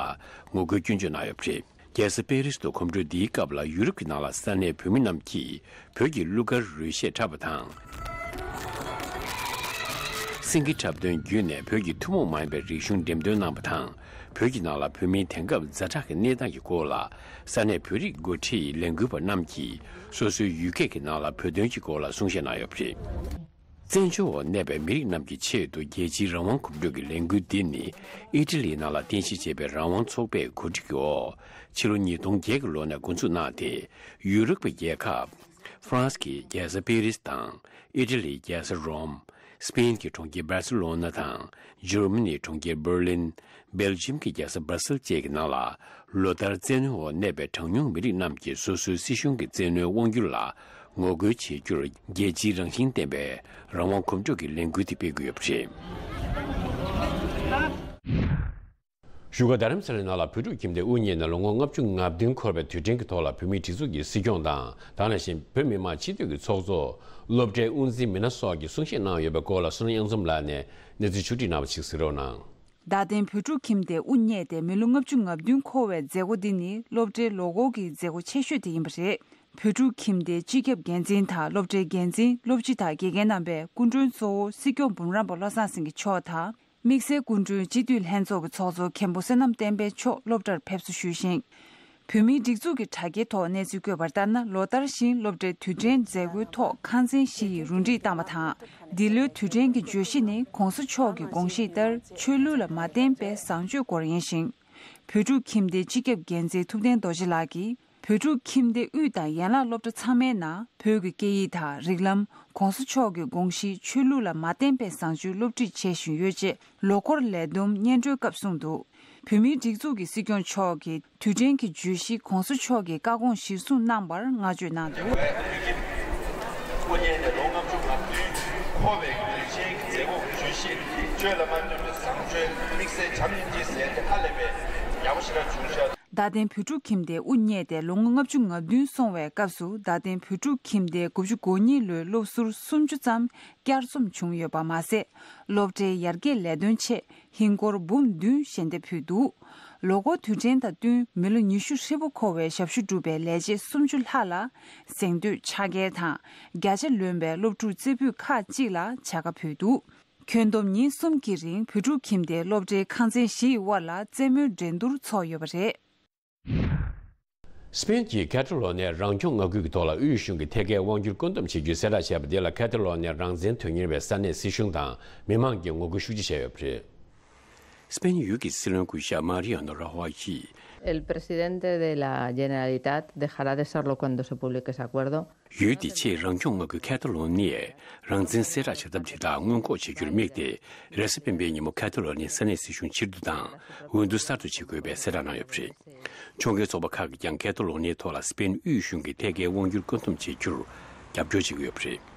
ངོ་རྒོལ་སྐྱོན་བརྗོད་གནང་ཡོད་པ་རེད། རྒྱལ་ས་པེ་རིས་དུ་གོམ་བགྲོད་འདིའི་སྐབས་ལ། ཡུ་རོབ་ཀྱི་ནང་ལ་ས་གནས་བོད་མི་རྣམས་ཀྱིས་བོད་ཀྱི་གླུ་གར་རོལ་གཞས་འཁྲབ་པ་དང་། སེང་གེ་འཁྲབ་སྟོན་བརྒྱུད་ནས་བོད་ཀྱི་ཐུན་མོང་མ་ཡིན་པའི་རིག་གཞུང་འགྲེམས་སྟོན་གནང་བ་དང་། བོད་ཀྱི་ནང་ལ་བོད་མིའི་དེང་སྐབས་ཛ་དྲག་གི་གནས་སྟངས་ཀྱི་སྐོར་ལ། ས་གནས་བོད་རིགས་འགོ་ཁྲིད་ལས་འགུལ་པ་རྣམས་ཀྱིས་སོ་སོའི་ཡུལ་སྐད་ཀྱི་ནང་ལ་བོད་དོན་གྱི་སྐོར་ལ་གསུང་བཤད་གནང་ཡོད་པ་རེད། བཙན་བྱོལ་འོག་གནས་པའི་མི་རིགས་རྣམས་ཀྱི་ཆེད་དུ་རྒྱལ་སྤྱིའི་རང་དབང་གོམ་བགྲོད་ཀྱི་ལས་འགུལ་འདི་ནི། ཨི་ཊ་ལིའི་ནང་ལ་རྟེན་གཞི་བྱས་པའི་རང་དབང་ཚོགས་པས་གོ་སྒྲིག་གི་འོག་ཕྱི་ལོ་ཉིས་སྟོང་བརྒྱད་ཀྱི་ལོ་ནས་འགོ་འཛུགས་གནང་སྟེ། ཡུ་རོབ་ཀྱི་རྒྱལ་ཁབ་ཧྥ་རན་སི་གི་རྒྱལ་ས་པེ་རིས་དང་། ཨི་ཊ་ལིའི་རྒྱལ་ས་རོམ། སྤེན་གྱི་གྲོང་ཁྱེར་སྦར་སེ་ལོ་ན་དང་། འཇར་མ་ནིའི་གྲོང་ཁྱེར་འབར་ལིན། སྦེལ་ཇམ་གྱི་རྒྱལ་ས་སྦར་སེལ་བཅས་ཀྱི་ནང་ལ། ལོ་ལྟར་བཙན་གནོན་འོག་གནས་པའི་གྲངས་ཉུང་མི་རིགས་རྣམས་ཀྱིས་སོ་སོའི་སྲིད་གཞུང་གི་བཙན་གནོན་དབང་སྒྱུར་ལ་ངོ་རྒོལ་བྱེད་རྒྱུར། རྒྱལ་སྤྱིའི་རང་བཞིན་ལྡན་པའི་རང་དབང་གོམ་བགྲོད་ཀྱི་ལས་འགུལ་དེ་སྤེལ་གྱི་ཡོད་པ་རེད། བཞུགས་སྒར་རྡ་རམ་ས་ལའི་ནང་ལ་བོད་ཕྲུག་ཁྱིམ་སྡེ་དབུ་བརྙེས་ནས་ལོ་ངོ་ལྔ་བཅུ་ང་བདུན་འཁོར་བའི་དུས་དྲན་གྱི་ཐོག་ལ་བོད་མིའི་སྒྲིག་འཛུགས་ཀྱི་སྲིད་སྐྱོང་དང་། དེ་ནང་བཞིན་བོད་མི་མང་སྤྱི་འཐུས་ཀྱི་ཚོགས་གཙོ། སློབ་གྲྭའི་དབུ་འཛིན་མི་སྣ་སོགས་ཀྱིས་གསུང་བཤད་གནང་ཡོད་པའི་སྐོར་ལ་བསོད་ནམས་དབྱངས་འཛོམས་ལགས་ནས་གནས་ཚུལ་ཕྱོགས་སྒྲིག་གནང་བ་ཞིག་གཟིགས་རོགས་གནང་། རྡ་སྟེང་བོད་ཕྲུག་ཁྱིམ་སྡེ་དབུ་བརྙེས་ཏེ་མི་ལོ་ལྔ་བཅུ་ང་བདུན་འཁོར་བའི་མཛད་སྒོ་འདི་ནི་སློབ་གྲྭའི་ལོ་འཁོར་གྱི་མཛད་སྒོ་ཆེ་ཤོས་དེ་ཡིན་པ་རེད། བོད་ཕྲུག་ཁྱིམ་སྡེའི་སྤྱི་ཁྱབ་འགན་འཛིན་དང་སློབ་གྲྭའི་འགན་འཛིན། སློབ་སྤྱི་དང་དགེ་རྒན་རྣམ་པས་སྐུ་མགྲོན་གཙོ་བོ་སྲིད་སྐྱོང་འབུམ་རམས་པ་བློ་བཟང་སེང་གེ་མཆོག་དང་། དམིགས་བསལ་སྐུ་མགྲོན་སྤྱི་འཐུས་ལྷན་ཚོགས་ཀྱི་ཚོགས་གཙོ་མཁན་པོ་བསོད་ནམས་བསྟན་འཕེལ་མཆོག་སློབ་གྲྭར་ཕེབས་བསུ་ཞུས་ཤིང་། བོད་མིའི་སྒྲིག་འཛུགས་ཀྱི་དྲ་རྒྱའི་ཐོག་གནས་ཚུལ་བཀོད་པར་ལྟར་ན། ལོ་ལྟར་བཞིན་སློབ་གྲྭའི་དུས་དྲན་མཛད་སྒོའི་ཐོག་ཁང་ཚན་བཞི་ཡི་རུ་སྒྲིག་བཏང་བ་དང་། འདི་ལོའི་དུས་དྲན་གྱི་བརྗོད་གཞི་ནི་༸གོང་ས་མཆོག་གི་དགོངས་གཞི་ལྟར་ཆོས་ལུགས་ལ་མ་བརྟེན་པའི་བཟང་སྤྱོད་སྐོར་ཡིན་ཞིང་། བོད་ཕྲུག་ཁྱིམ་སྡེའི་སྤྱི་ཁྱབ་འགན་འཛིན་ཐུབ་བསྟན་རྡོ་རྗེ་ལགས་ཀྱིས། བོད་ཕྲུག་ཁྱིམ་སྡེ་དབུས་དང་ཡན་ལག་སློབ་གྲྭ་ཚང་མའི་ནང་བོད་ཀྱི་སྐད་ཡིག་དང་རིགས་ལམ། ༸གོང་ས་མཆོག་གི་དགོངས་གཞི་ཆོས་ལུགས་ལ་མ་བརྟེན་པའི་བཟང་སྤྱོད་སློབ་ཁྲིད་བྱེད་བཞིན་ཡོད་ཅེས་ལོ་འཁོར་ལས་བསྡོམས་སྙན་སྒྲོན་སྐབས་གསུངས་འདུག་བོད་མིའི་སྒྲིག་འཛུགས་ཀྱི་སྲིད་སྐྱོང་མཆོག་གིས་དུས་དྲན་གྱི་བརྗོད་གཞི་༸གོང་ས་མཆོག་གི་བཀའ་དགོངས་གཞིར་བཟུང་གནང་བར་བསྔགས་བརྗོད་གནང་འདུག་དབུ་བརྙེས་ནས་ལོ་ལྔ་བཅུ་ང་བདུན་འཁོར་བའི་དུས་ཆེན་གྱི་མཛད་སྒོ་བརྗོད་གཞི། ཆོས་ལ་མ་བརྟེན་པའི་བཟང་སྤྱོད། དམིགས་བསལ་བྱམས་སྙིང་རྗེའི་ཟེར་ཏེ་ཧ་ལས་པའི་ཡག་པོ་ཞེ་དྲག་བྱུང་ཤག་རྡ་སྟེང་བོད་ཕྲུག་ཁྱིམ་སྡེ་དབུ་བརྙེས་ཏེ་ལོ་ངོ་ལྔ་བཅུ་ང་བདུན་སོང་བའི་སྐབས་སུ། རྡ་སྟེང་བོད་ཕྲུག་ཁྱིམ་སྡེའི་དགུ་བཅུ་གོ་གཉིས་ལོའི་སློབ་ཟུར་སུམ་ཅུ་ཙམ་བསྐྱར་འཛོམས་བྱུང་ཡོད་པ་མ་ཟད། སློབ་གྲྭའི་ཡར་རྒྱས་ལས་དོན་ཆེད་ཧིན་སྒོར་འབུམ་བདུན་ཞལ་འདེབས་ཕུལ་འདུག་ལོ་འཁོར་དུས་དྲན་དང་བསྟུན་མི་ལོ་ཉི་ཤུ་ཧྲིལ་པོ་འཁོར་བའི་ཞབས་ཞུ་བསྒྲུབས་པའི་ལས་བྱེད་སུམ་ཅུ་ལྷག་ལ་གཟེངས་བསྟོད་ཕྱག་འཁྱེར་དང་། བརྒྱ་ཆ་ལོན་པའི་སློབ་ཕྲུག་རྩེ་ཕུད་ཁག་ཅིག་ལ་བྱ་དགའ་ཕུལ་འདུག་ཁྱོན་བསྡོམས་ཉིན་གསུམ་གྱི་རིང་བོད་ཕྲུག་ཁྱིམ་སྡེའི་སློབ་གྲྭའི་ཁང་ཚན་བཞི་ཡི་དབར་ལ་རྩེད་མོའི་འགྲན་བསྡུར་ཚོགས་ཡོད་པ་རེད། སྤེན་གྱིས་ཁ་ཐ་ལོ་ནས་རང་སྐྱོང་མངའ་ཁུལ་གྱི་ཐོག་ལ་དབུས་གཞུང་གིས་ཐད་ཀའི་དབང་སྒྱུར་བཀོད་འདོམས་བྱེད་རྒྱུའི་གསལ་བསྒྲགས་བྱས་པ་དེ་ལ་ཁ་ཐ་ལོ་ནས་རང་བཙན་དོན་གཉེར་བའི་ས་གནས་སྲིད་གཞུང་དང་མི་མང་གིས་ངོ་རྒོལ་ཤུགས་ཆེ་བྱས་ཡོད་པ་རེད། སྤེན་ཡུལ་གྱི་སྲིད་བློན་སྐུ་ཞབས་མ་རི་ཡ་ནོ་ར་ཧོ་ཡི། El presidente de la Generalitat dejará de serlo cuando se publique ese acuerdo. ཡུལ་དེ་ཕྱིར་རང་སྐྱོང་མངའ་ཁུལ་ཁ་ཐ་ལོ་ནི་ཡས་རང་བཙན་གསལ་བསྒྲགས་བྱ་ཐབས་དེ་དག་སྔོན་འགོག་བྱེད་རྒྱུར་དམིགས་ཏེ། རེས་གཟའ་སྤེན་པའི་ཉིན་མོ་ཁ་ཐ་ལོ་ནི་ས་གནས་སྲིད་གཞུང་ཕྱིར་བསྡུ་དང་འོས་བསྡུ་གསར་དུ་བྱེད་དགོས་པའི་གསལ་བསྒྲགས་གནང་ཡོད་པ་རེད། ཕྱོགས་འགལ་ཚོགས་པ་ཁག་གིས་ཀྱང་ཁ་ཐ་ལོ་ནིའི་ཐོག་ལ་སྤེན་དབུས་གཞུང་གིས་ཐད་ཀའི་དབང་སྒྱུར་བཀོད་འདོམས་བྱེད་རྒྱུར་རྒྱབ་སྐྱོར་བྱེད་ཀྱི་ཡོད་པ་རེད།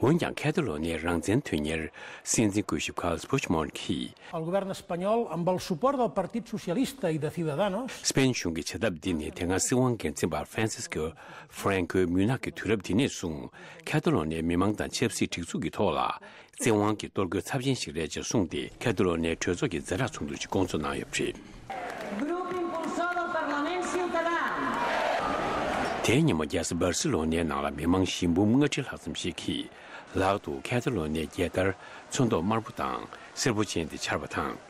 འོན་ཀྱང་ཁ་ཐ་ལོ་ནིའི་རང་བཙན་དོན་གཉེར་སྲིད་འཛིན་སྐུ་ཞབས་ཀཱལ་པུཆ་མོན་གྱིས། Al govern espanyol amb el suport del Partit Socialista i de Ciudadanos. སྤེན་གཞུང་གི་བྱ་ཐབས་འདི་ནི་དེ་སྔ་སྲིད་དབང་འགན་འཛིན་པ་ཧྥ་རན་སིས་ཀོ་ཧྥ་རན་ཀོའི་མུན་ནག་གི་དུས་རབས་འདི་ནས་བཟུང་ཁ་ཐ་ལོ་ནིའི་མི་མང་དང་ཆབ་སྲིད་སྒྲིག་འཛུགས་ཀྱི་ཐོག་ལ་བཙན་དབང་གི་གཏོར་རྒོལ་ཚབས་ཆེན་ཞིག་རེད་ཅེས་གསུངས་ཏེ། ཁ་ཐ་ལོ་ནིའི་གྲོས་ཚོགས་ཀྱི་ཛ་དྲག་ཚོགས་འདུ་ཞིག་བསྐོང་ཚོགས་གནང་ཡོད་པ་རེད། Grup impulsor del Parlament Ciutadà. དེའི་ཉིན་མོ་རྒྱལ་ས་སྦར་སི་ལོ་ནའི་ནང་ལ་མི་མང་བཞི་འབུམ་ལྔ་ཁྲི་ལྷག་ཙམ་ཞིག་གིས་ལག་ཏུ་ཁ་ཐ་ལོ་ནའི་རྒྱལ་དར་ཚོན་མདོག་དམར་པོ་དང་སེར་པོ་ཅན་དེ་འཕྱར་བ་དང་།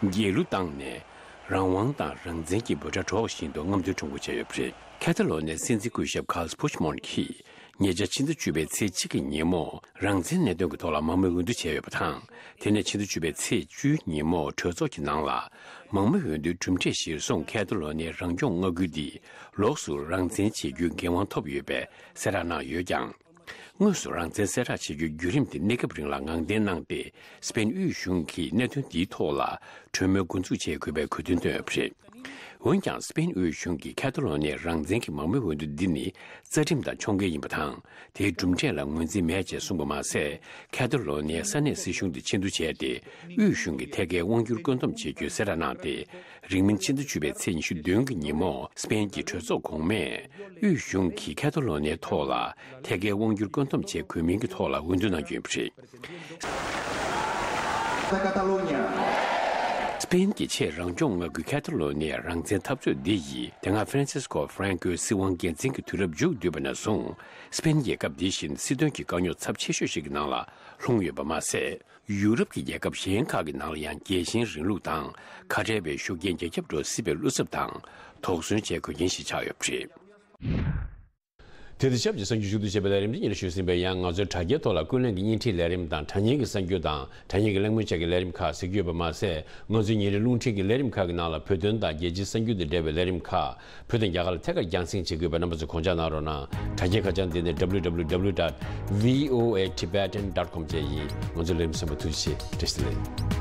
རྒྱལ་གླུ་བཏང་ནས་རང་དབང་དང་རང་བཙན་གྱི་འབོད་སྒྲ་སྒྲོག་བཞིན་དུ་རྔམ་སྟོན་ཁྲོམ་སྐོར་བྱས་ཡོད་པ་རེད། ཁ་ཐ་ལོ་ནའི་སྲིད་འཛིན་སྐུ་ཞབས་ཀཱལ་པུཆ་མོན་གྱིས་ཉེ་ཆར་ཕྱི་ཟླ་བཅུ་པའི་ཚེས་གཅིག་གི་ཉིན་མོ་རང་བཙན་གནད་དོན་གྱི་ཐོག་ལ་མང་མོས་འོས་བསྡུ་བྱས་ཡོད་པ་དང་། དེ་ནས་ཕྱི་ཟླ་བཅུ་པའི་ཚེས་བཅུའི་ཉིན་མོ་གྲོས་ཚོགས་ཀྱི་ནང་ལ་མང་མོས་འོས་བསྡུའི་གྲུབ་འབྲས་གཞིར་བཟུང་ཁ་ཐ་ལོ་ནའི་རང་སྐྱོང་མངའ་ཁུལ་འདི་ལོགས་སུ་རང་བཙན་བྱེད་རྒྱུའི་འགན་དབང་ཐོབ་ཡོད་པའི་གསལ་བསྒྲགས་གནང་ཡོད་ཀྱང་། དངོས་སུ་རང་བཙན་གསལ་བསྒྲགས་བྱེད་རྒྱུའི་བརྒྱུད་རིམ་དེ་གནས་སྐབས་རིང་ལ་ངང་བརྟན་གནང་སྟེ། སྤེན་དབུས་གཞུང་གིས་གནད་དོན་འདིའི་ཐོག་ལ་གྲོས་མོལ་འགོ་འཛུགས་བྱེད་དགོས་པའི་གོ་སྟོན་བཏོན་ཡོད་པ་རེད། འོན་ཀྱང་སྤེན་དབུས་གཞུང་གིས་ཁ་ཐ་ལོ་ནའི་རང་བཙན་གྱི་མང་མོས་འོས་བསྡུ་འདི་ནི་རྩ་ཁྲིམས་དང་ཕྱོགས་འགལ་ཡིན་པ་དང་། དེའི་གྲུབ་འབྲས་ལ་ངོས་འཛིན་མེད་ཅེས་གསུངས་པ་མ་ཟད། ཁ་ཐ་ལོ་ནའི་ས་གནས་སྲིད་གཞུང་དེ་ཕྱིར་བསྡུ་བྱས་ཏེ། དབུས་གཞུང་གིས་ཐད་ཀའི་དབང་སྒྱུར་བཀོད་འདོམས་བྱེད་རྒྱུའི་གསལ་བསྒྲགས་གནང་སྟེ། རིང་མིན་ཕྱི་ཟླ་བཅུ་པའི་ཚེས་ཉི་ཤུ་བདུན་གྱི་ཉིན་མོ་སྤེན་གྱི་གྲོས་ཚོགས་གོང་མས་དབུས་གཞུང་གིས་ཁ་ཐ་ལོ་ནའི་ཐོག་ལ་ཐད་ཀའི་དབང་སྒྱུར་བཀོད་འདོམས་བྱེད་དགོས་མིན་གྱི་ཐོག་ལ་འོས་བསྡུ་གནང་རྒྱུ་ཡིན་པ་རེད། སྤེན་གྱི་ཆེས་རང་སྐྱོང་མངའ་ཁུལ་ཁ་ཐ་ལོ་ནའི་རང་བཙན་འཐབ་རྩོད་འདི་ཡིས་དེ་སྔ་ཧྥ་རན་སིས་ཀོ་ཧྥ་རན་ཀོའི་སྲིད་དབང་སྒེར་འཛིན་གྱི་དུས་རབས་མཇུག་བསྡུས་པ་ནས་བཟུང་སྤེན་རྒྱལ་ཁབ་འདི་བཞིན་སྲིད་དོན་གྱི་དཀའ་རྙོག་ཚབས་ཆེ་ཤོས་ཤིག་གི་ནང་ལ་ལྷུང་ཡོད་པ་མ་ཟད། ཡུ་རོབ་ཀྱི་རྒྱལ་ཁབ་གཞན་ཁག་གི་ནང་ལ་ཡང་རྒྱལ་ཞེན་རིང་ལུགས་དང་ཁ་བྲལ་བའི་ཤུགས་རྐྱེན་རྒྱ་ཁྱབ་འགྲོ་སྲིད་པའི་བློ་འཚབ་དང་དོགས་ཟོན་བྱེད་དགོས་མཁན་ཞིག་ཆགས་ཡོད་པ་རེད། དེ་དང་ཆབས་ཅིག་གསར་འགྱུར་ཞུ་གཏུག་བྱེད་པའི་ལས་རིམ་འདི་ཉིད་ལ་ཞུས་ཟིན་པས། ཡང་ང་ཚོའི་དྲ་རྒྱའི་ཐོག་ལ་ཀུན་གླེང་གི་བརྙན་འཕྲིན་ལས་རིམ་དང་དྲ་བརྙན་གྱི་གསར་འགྱུར་དང་དྲ་བརྙན་གྱི་གླེང་མོལ་བཅས་ཀྱི་ལས་རིམ་ཁག་གཟིགས་རྒྱུ་ཡོད་པ་མ་ཟད། ང་ཚོའི་ཉིན་རེའི་རླུང་འཕྲིན་གྱི་ལས་རིམ་ཁག་གི་ནང་ལ་བོད་དོན་དང་རྒྱལ་སྤྱིའི་གསར་འགྱུར་དང་འབྲེལ་བའི་ལས་རིམ་ཁག་བོད་དང་རྒྱ་གར་ལ་ཐད་ཀར་རྒྱང་སྲིང་བྱེད་དགོས་པའི་རྣམ་པ་ཚོ་དགོངས་འཇགས་གནང་རོགས་གནང་། དྲ་རྒྱའི་ཁ་བྱང་འདི་ནི་W W W dot V O A Tibetan dot com བཅས་ཡིན། ང་ཚོའི་ལས་རིམ་གསན་པར་ཐུགས་རྗེ་ཆེ། བཀྲ་ཤིས་བདེ་ལེགས།